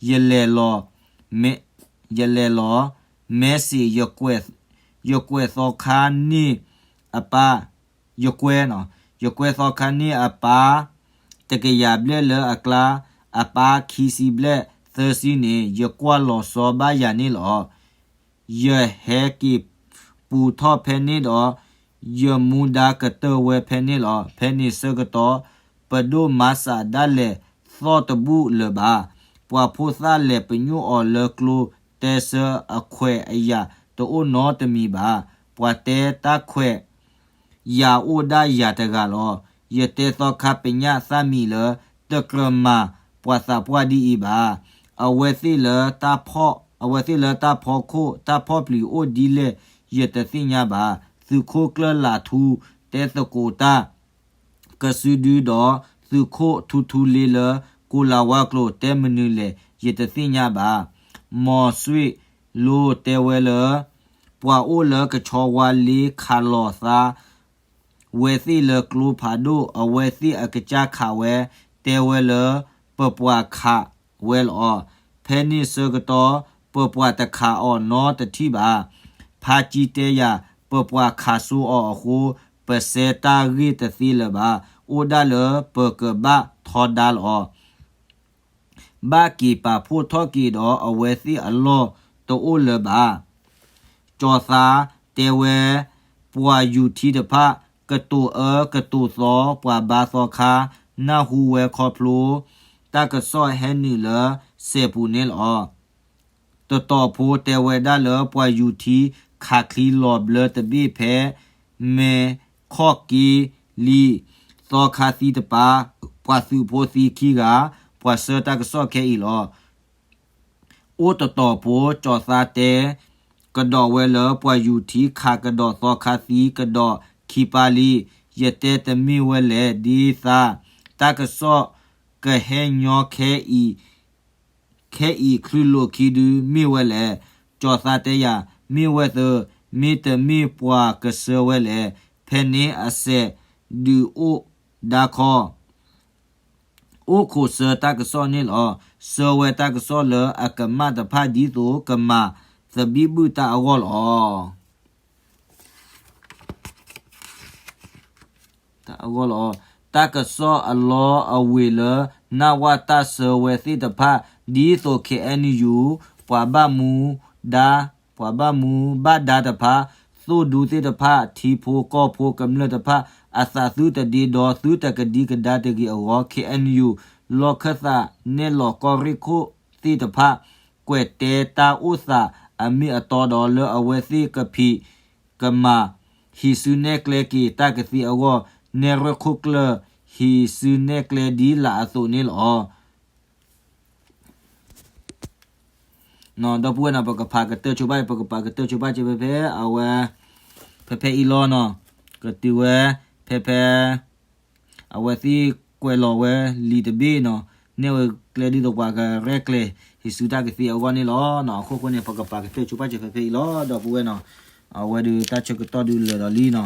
ယလဲၤလီၤ ယလဲၤလီၤ မဲစ့း ယကွဲးသီခါန့ၢ်အပၢ်, ယကွဲး, ယကွဲးသီခါန့ၢ်အပၢ် တကယၤဘျဲၣ်လၢအကျါ, အပၢ်ခံဆံဘျဲၣ်သၢဆံန့ၣ် ယကွၢ်လီၤဆီဘၣ်ယၤန့ၣ်လီၤ. ယဟဲက့ၤပူၤထီၣ်ဖဲန့ၣ်ဒီး ယမူဒါကတၢၢ်ဝဲဖဲန့ၣ်လီၤ. ဖဲန့ၣ်ဆၢကတီၢ် ပဒိၣ်မၤစးဒၣ်လဲာ်သီၣ်တဘူၣ်လၢၤဘၣ်. ပှၤဖိသၣ်လဲၤပညိၣ်အီၤလၢကျိ တဲဆၢအခွဲးအယာ်တအိၣ်နီတမံၤဘၣ်. ပှၤတဲတၢ်ခွဲး ယၤအိၣ်ဒၣ်ယၤတဂၤလီၤ. ယတဲသီခါပညၣ်သၣ်မံၤလၢ တကြၢးမၤပှၤသးပှၢ်ဒ်အံၤဘၣ်. အဝဲသ့ၣ်လၢတၢ်ဖီ, အဝဲသ့ၣ်လၢတၢ်ဖီခိၣ် တၢ်ဖီၣ်ပျံၤအိၣ်ဒ်လဲၣ် ယတသ့ၣ်ညါဘၣ်. သုးခိၣ်ကျၢၢ်လးထူ တဲသကိးတၢ် ကစုဒုဒီး သုးခိၣ်ထူထူလ့လၢ ကိလၤဝါကျိာ် တဲမနုၤလဲၣ် ယတသ့ၣ်ညါဘၣ်. မီၤစွ့ၣ်လိတဲဝဲလၢ ပှၤအိၣ်လၢကဆီဝါလ့ခးလီၤသး ဝဲသ့ၣ်လၢကျိဖးဒိၣ် အဝဲသ့ၣ်အကစၢ်ခးဝဲ တဲဝဲလၢ ပပှၤခးဝဲလီၤ. ဖဲန့ၣ်ဆၢကတီၢ် ပပှၤတခးအီၤနီတထံၣ်ဘၣ်. ဖါကၠံတဲယၤ ပပှၤခးစိအီၤအဃိ ပစဲတၢ်ဂ့ၢ်တသ့လၢၤဘၣ်. အိၣ်ဒၣ်လၢပကဘၣ်ထီဒါလီၤ. ဘၣ်က့ၤပာ်ဖှိၣ်ထီၣ်က့ၤဒီးအဝဲသ့ၣ်အလီၢ်တအိၣ်လၢၤဘၣ်. ကၠီၤသးတဲဝဲ ပှၤယူၤထံတဖၣ် ကတိၤအၢကတိၤသီ ပှၤဘါသီခါ နၢ်ဟူဝဲခီဖျိ တၢ်ကစီၣ်ဟဲနုာ်လၢစဲးပူၤန့ၣ်လီၤ. တတီၤဖိတဲဝဲဒၣ်လၢပှၤယူၤထံ ခးချံလီၤဘျၢတဘ့ၣ်ဖဲ မဲာ်ခီၣ်က့လံ သီခါသံတပၤ ပှၤသုးဖိသံခံဂၤ ပှၤဆှၢတၢ်ကစီၣ်ခဲအံၤလီၤ. အိၣ်တတီၤဖိ ကၠီၤသးတဲ ကဒီးဝဲလၢပှၤယူၤထံ ခးကဒီးသီခါသံကဒီးခံပၤလံ. ယတဲတမ့ၢ်ဝဲလဲၣ် ဒ်သး တၢ်ကစီၣ်ကဟဲညီခဲအံၤ ခဲအံၤချုးလိာ်ခံဒု မ့ၢ်ဝဲလဲၣ်. ကၠီၤသးတဲယၤ မ့ၢ်ဝဲသၢ, မ့တမ့ၢ်ပှၤကဆှၢဝဲလဲၣ်. ဖဲန့ၣ်အစဲးဒုးအိၣ်ဒါခီ အိၣ်ခိးဆှၢတၢ်ကစီၣ်န့ၣ်လီၤ. ဆှၢဝဲတၢ်ကစီၣ်လၢအကမၣ်တဖၣ်ဒ်သိးကမၤသဘံၣ်ဘုၣ်တၢ်အဂီၢ်လီၤ. တၢ်ကစီၣ်အလီအဝ့ၤလၢ နဝတ ဆှၢဝဲသ့ၣ်တဖၣ် ဒ်သိး ခ့ၣ်အဲၣ်ယူၣ် ပှၤဘၣ်မူဒါ ပှၤဘၣ်မူဘၣ်ဒါတဖၣ် သိၣ်ဒူသ့ၣ်တဖၣ် ထံဖိကီၢ်ဖိကမျၢၢ်တဖၣ် အသးသုတဒ့ဒီ သုတကဒံကဒါတဂ့ၤအဂီၢ် ခ့ၣ်အဲၣ်ယူၣ် လီၢ်ခၢၣ်သးနဲၣ်လီၤကီၢ်ရ့ၣ်ခိၣ်သ့ၣ်တဖၣ် ကွဲးတဲတၢ်အိၣ်သးအမ့ၢ်အတီဒီး လၢအဝဲသ့ၣ်ကဖံးကမၤ ဟံးစုနဲၣ်ကျဲက့ၤတၢ်ကသ့အဂီၢ် နဲၣ်ရွဲၣ်ခိၣ်ကျၢၢ် ဟံးစုနဲၣ်ကျဲဒ်လာ်အသိးန့ၣ်လီၤ. ဒီပုၢ်ဝဲၢ်နီၤ ပကဖးကတၢၢ်ဆိဘၣ် ပကပာ်ကတၢၢ်ဆိဘၣ်က့ၤဖဲဖဲအဝဲ ဖဲဖဲအံၤလီၤနီၤ, ကတုၤဝဲ ဖဲဖဲ အဝဲသ့ၣ်ကွဲးလီၤဝဲလံာ်တဘ့ၣ်နီၤ, နဲၣ်ဝဲကျဲဒ်သိးပှၤကရဲၣ်ကျဲၤ ဟံးစုတၢ်ကသ့အဂီၢ်န့ၣ်လီၤ. အခိၣ်ဃိန့ၣ် ပကပာ်ကတၢၢ်ဆိဘၣ်က့ၤဖဲဖဲအံၤလီၤ ဒီပုၢ်ဝဲၢ်နီၤ, အဝဲဒုးတၢ်ဆၢကတီၢ်ဒုးလၢာ်ဒီးလံနီၤ,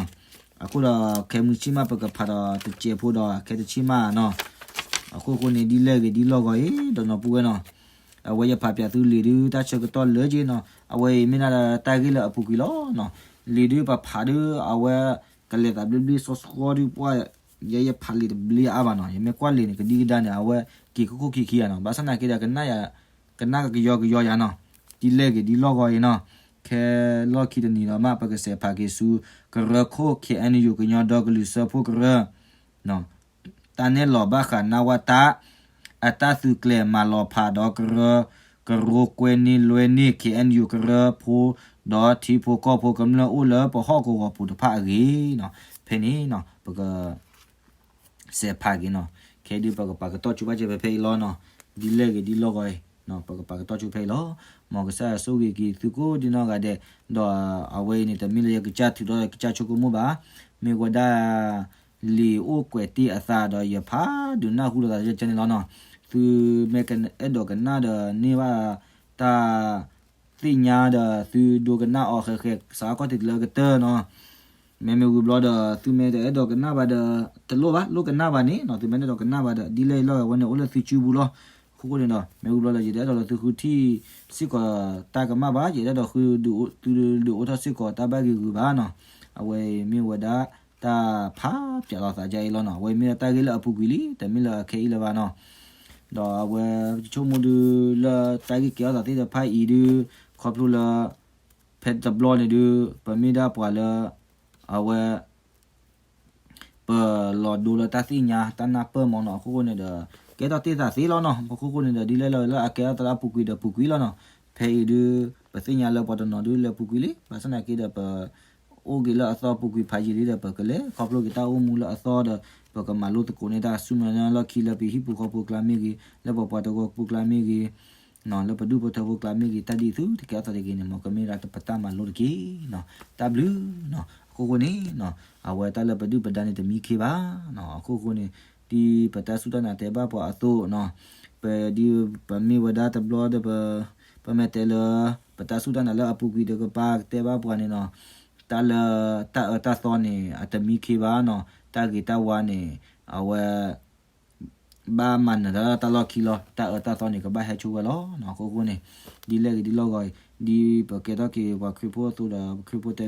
အဃိဒီးခဲမုၢ်ဆ့ၣ်မး ပကဖးဒီးတစဲးဖိဒီးခဲတဆ့ၣ်မးနီၤ, အခိၣ်ဃိန့ၣ် ဒ်လဲၣ်ဂ့ၤဒ်လီၢ်ဂီၤအံၤ ဒီးနီၤပုၢ်ဝဲၢ်နီၤ, အဝဲယဖးပၠးသုလံာ်ဒုး တၢ်ဆၢကတီၢ်လၢာ်က့နီၤ, အဝဲအံၤမ့ၢ်ဒၣ်တၢ်ဂ့ၢ်လၢအပူၤကွံာ်လီၤနီၤ, လံာ်ဒုးပဖးဒုး အဝဲကလဲၤသးဘျ့ဘျ့ဆှီဆှီဒုးပှၢ်, ယဲယဖးလံာ်တဘျ့အါဘၣ်နီၤ, ယမ့ၢ်ကွၢ်လံာ်န့ၣ် ကဒံကဒါန့ၣ် အဝဲက့ၤခိၣ်ခိၣ်ခံခံဂၤနီၤ, ဘၣ်ဆၣ်သနာ်က့ဒီး ကနၣ်ကယီကယီယၤနီၤ, ဒ်လဲၣ်ဂ့ၤဒ်လီၢ်ဂီၤအံၤနီၤ, ခဲလီၢ်ခံတနံၤဒီးမး ပကစးဖးက့ၤဆူ ကရၢခိၣ် ခ့ၣ်အဲၣ်ယူၣ် ကညီဒီကလုာ်စၢဖှိၣ်ကရၢ တၢ်နဲၣ်လီၤဘၣ်ဃးနဝတ အတၢ်သုးကျဲၤမၤလီၤဖးဒီးကရၢ ကရိကွဲန့ၢ်လွဲန့ၢ် ခ့ၣ်အဲၣ်ယူၣ်ကရၢဖိ ဒီးထံဖိကီၢ်ဖိကမျၢၢ်အိၣ်လၢပဟီၣ်ကဝီၤပူၤတဖၣ်အဂ့ၢ်နီၤ, ဖဲန့ၣ်နီၤ ပက စဲးဖးက့ၤနီၤ, ခဲဒုးပကပာ်ကတီၢ်ဆိဘၣ်က့ၤဖဲဖဲအံၤလီၤနီၤ, ဒ်လဲၣ်ဂ့ၤဒ်လီၢ်ဂီၤအံၤ ပကပာ်ကတီၢ်ဆိဖဲအံၤလီၤ. မ်ကစၢ်ယွၤဆိၣ်ဂ့ၤက့ၤသုကိးဒံနီၢ်ဂၤဒဲး, ဒီးအဝဲအံၤန့ၣ် တမ့ၢ်လၢယကစၢ်ထုးထီၣ်ကစၢ်ဆိကမိၣ်ဘၣ်, မ့ၢ်ဝဲဒၣ် လံာ်အိၣ်ကွဲးတ့ၢ်အသးဒီးယဖးဒုးနၢ်ဟူလိာ်သးကဲန့ၣ်လီၤနီၤ, သုမ့ၢ်အဲၣ်ဒိးကနၣ်ဒီးန့ၢ်ဘၣ်တၢ် သ့ၣ်ညါဒီးသုဒိကနၣ်အီၤဃဲးဃဲး စးထီၣ်ခီၣ်ထံးတုၤလၢအကတၢၢ်နီၤ, မ့မ့ၢ်ဝံၤဘျီဒီး သုမ့ၢ်တအဲၣ်ဒိးကနၣ်ဘၣ်ဒီး တလိၣ်ဘၣ် လိၣ်ကနၣ်ဘၣ်န့ၣ်နီၤ, သုမ့ၢ်အဲၣ်ဒိးကနၣ်ဘၣ်ဒီး ဒ်လဲၣ်လီၢ်ဂီၤဝဲန့ၣ် အိၣ်လၢသုစုပူၤလီၤ. အခိၣ်ဃိန့ၣ်ဒီး မ့ၢ်ဝံၤဘျီဒီး ယတအဲၣ်ဒိးလၢသုဃုထံၣ်စ့ၢ်ကီးတၢ်ကမၣ်ဘၣ်, ယအဲၣ်ဒိးဃုဒုးအိၣ်ထီၣ်စ့ၢ်ကီးတၢ်ဘၣ်ဂ့ၤဂုၤဘၣ်နီၤ, အဝဲအံၤမ့ၢ်ဝဲဒၣ်တၢ်ဖးပၠးလိာ်သးဒ်အံၤလီၤနီၤ, အဝဲအံၤမ့ၢ်ဒၣ်တၢ်ဂ့ၢ်လၢအပူၤကွံာ်လံ, တမ့ၢ်လၢအခဲအံၤလၢၤဘၣ်နီၤ, ဒီးအဝဲ ယဆိကမိၣ်ဒုးလၢတၢ်ဂ့ၢ်ကဲထီၣ်သးသ့ၣ်တဖၣ်အံၤဒုး ခီဖျိလၢ ဖဲတဘျီန့ၣ်ဒုး ပမ့ၢ်ဒၣ်ပှၤလၢ အဝဲ ပလီၤဒိလၢတၢ်သ့ၣ်ညါတၢ်နၢ်ပၢၢ်မးနီၤ, အခိၣ်ဃိန့ၣ်ဒီး ကဲထီၣ်တ့ၢ်သးသ့လီၤနီၤ, အခိၣ်ဃိန့ၣ်ဒီး ဒ်လဲၣ်လၢအကဲထီၣ်သးလၢအပူၤကွံာ်ဒီးပူၤကွံာ်လီၤနီၤ, ဖဲအံၤဒုး ပသ့ၣ်ညါလၢပှၤတနီၤဒုးလဲၤပူၤကွံာ်လံ, ဘၣ်ဆၣ်သနာ်က့ဒီးပ အိၣ်က့ၤလၢအသီပူၤကွံာ်ဖးယံာ်လံဒီး ပကလဲၤခီဖျိက့ၤတၢ်အိၣ်မူလၢအသီဒီး ပကမၤလိသကိးန့ၢ်တၢ်ဆူမဲာ်ညါလီၢ်ခံလၢပဟံၣ်ပူၤဃီပူၤကျါမ့ၢ်ဂ့ၤ, လၢပပှၤတဝၢပူၤကျါမ့ၢ်ဂ့ၤ, လၢပဒူၣ်ဖိထၢဖိကျါမ့ၢ်ဂ့ၤ, တၢ်ဒ်အံၤသုတကဲထီၣ်သးတဂ့ၤန့ၣ် မ်ကမ့ၢ်ဒၣ်ပတၢ်မၤလိတက့ၢ်နီၤ, တၢ်ဘျုးနီၤ, အခိၣ်ဃိန့ၣ်နီၤ, အဝဲတၢ်လၢပဒုၣ်ပဒါန့ၣ်တမံခ့ဘၣ်နီၤ, အခိၣ်ဃိန့ၣ် ဒ်ပတၢ်စူၢ်တၢ်နာ်တဲဘၣ်ပှၤအသိးနီၤ, ပဒ်ပမ့ၢ်ဝဲဒၣ်တဘျီဒီး ပမ့ၢ်တဲလၢ ပတၢ်စူၢ်တၢ်နာ်လၢအပူၤကွံာ်ဒီးကပာ်ကတဲဘၣ်ပှၤန့ၣ်နီၤ, တၢ်လၢတၢ်အၢတၢ်သီန့ၣ် အတမံခ့ဘၣ်နီၤ, တၢ်ဂ့ၤတၢ်ဝါန့ၣ် အဝဲ ဘၣ်မၤနၢၤတၢ်လၢတၢ်လီၢ်ခံလီၤ, တၢ်အၢတၢ်သီန့ၣ် ကဘၣ်ဟဲဆိဝဲလီၤနီၤ, အခိၣ်ဃိန့ၣ် ဒ်လဲၣ်ဂ့ၤဒ်လီၢ်ဂီၤအံၤ ဒ်ပကဲထီၣ်က့ၤပှၤခရံာ်ဖိအသိးဒီး ပခရံာ်ဖိတဲ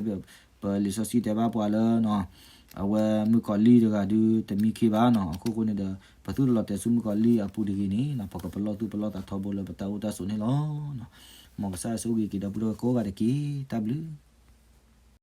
ပလံာ်စီဆှံတဲဘၣ်ပှၤလၢ အဝဲမုၣ်ကီၤလံၢ်တဂၤဒုးတမံခ့ဘၣ်နီၤ, အခိၣ်ဃိန့ၣ်ဒီး ပသုတလီၤတဲာ်ဆူမုၣ်ကီၤလံၢ်အပူၤတဂ့ၤန့ၣ် ပကပလီၢ်သူၣ်ပလီၢ်သးထီဘိလၢပတၢ်အိၣ်တၢ်ဆိးန့ၣ်လီၤ. မ်ကစၢ်ယွၤဆိၣ်ဂ့ၤက့ၤဒီပုၢ်ဝဲၢ်ကိးဂၤတက့ၢ်. တၢ်ဘျုး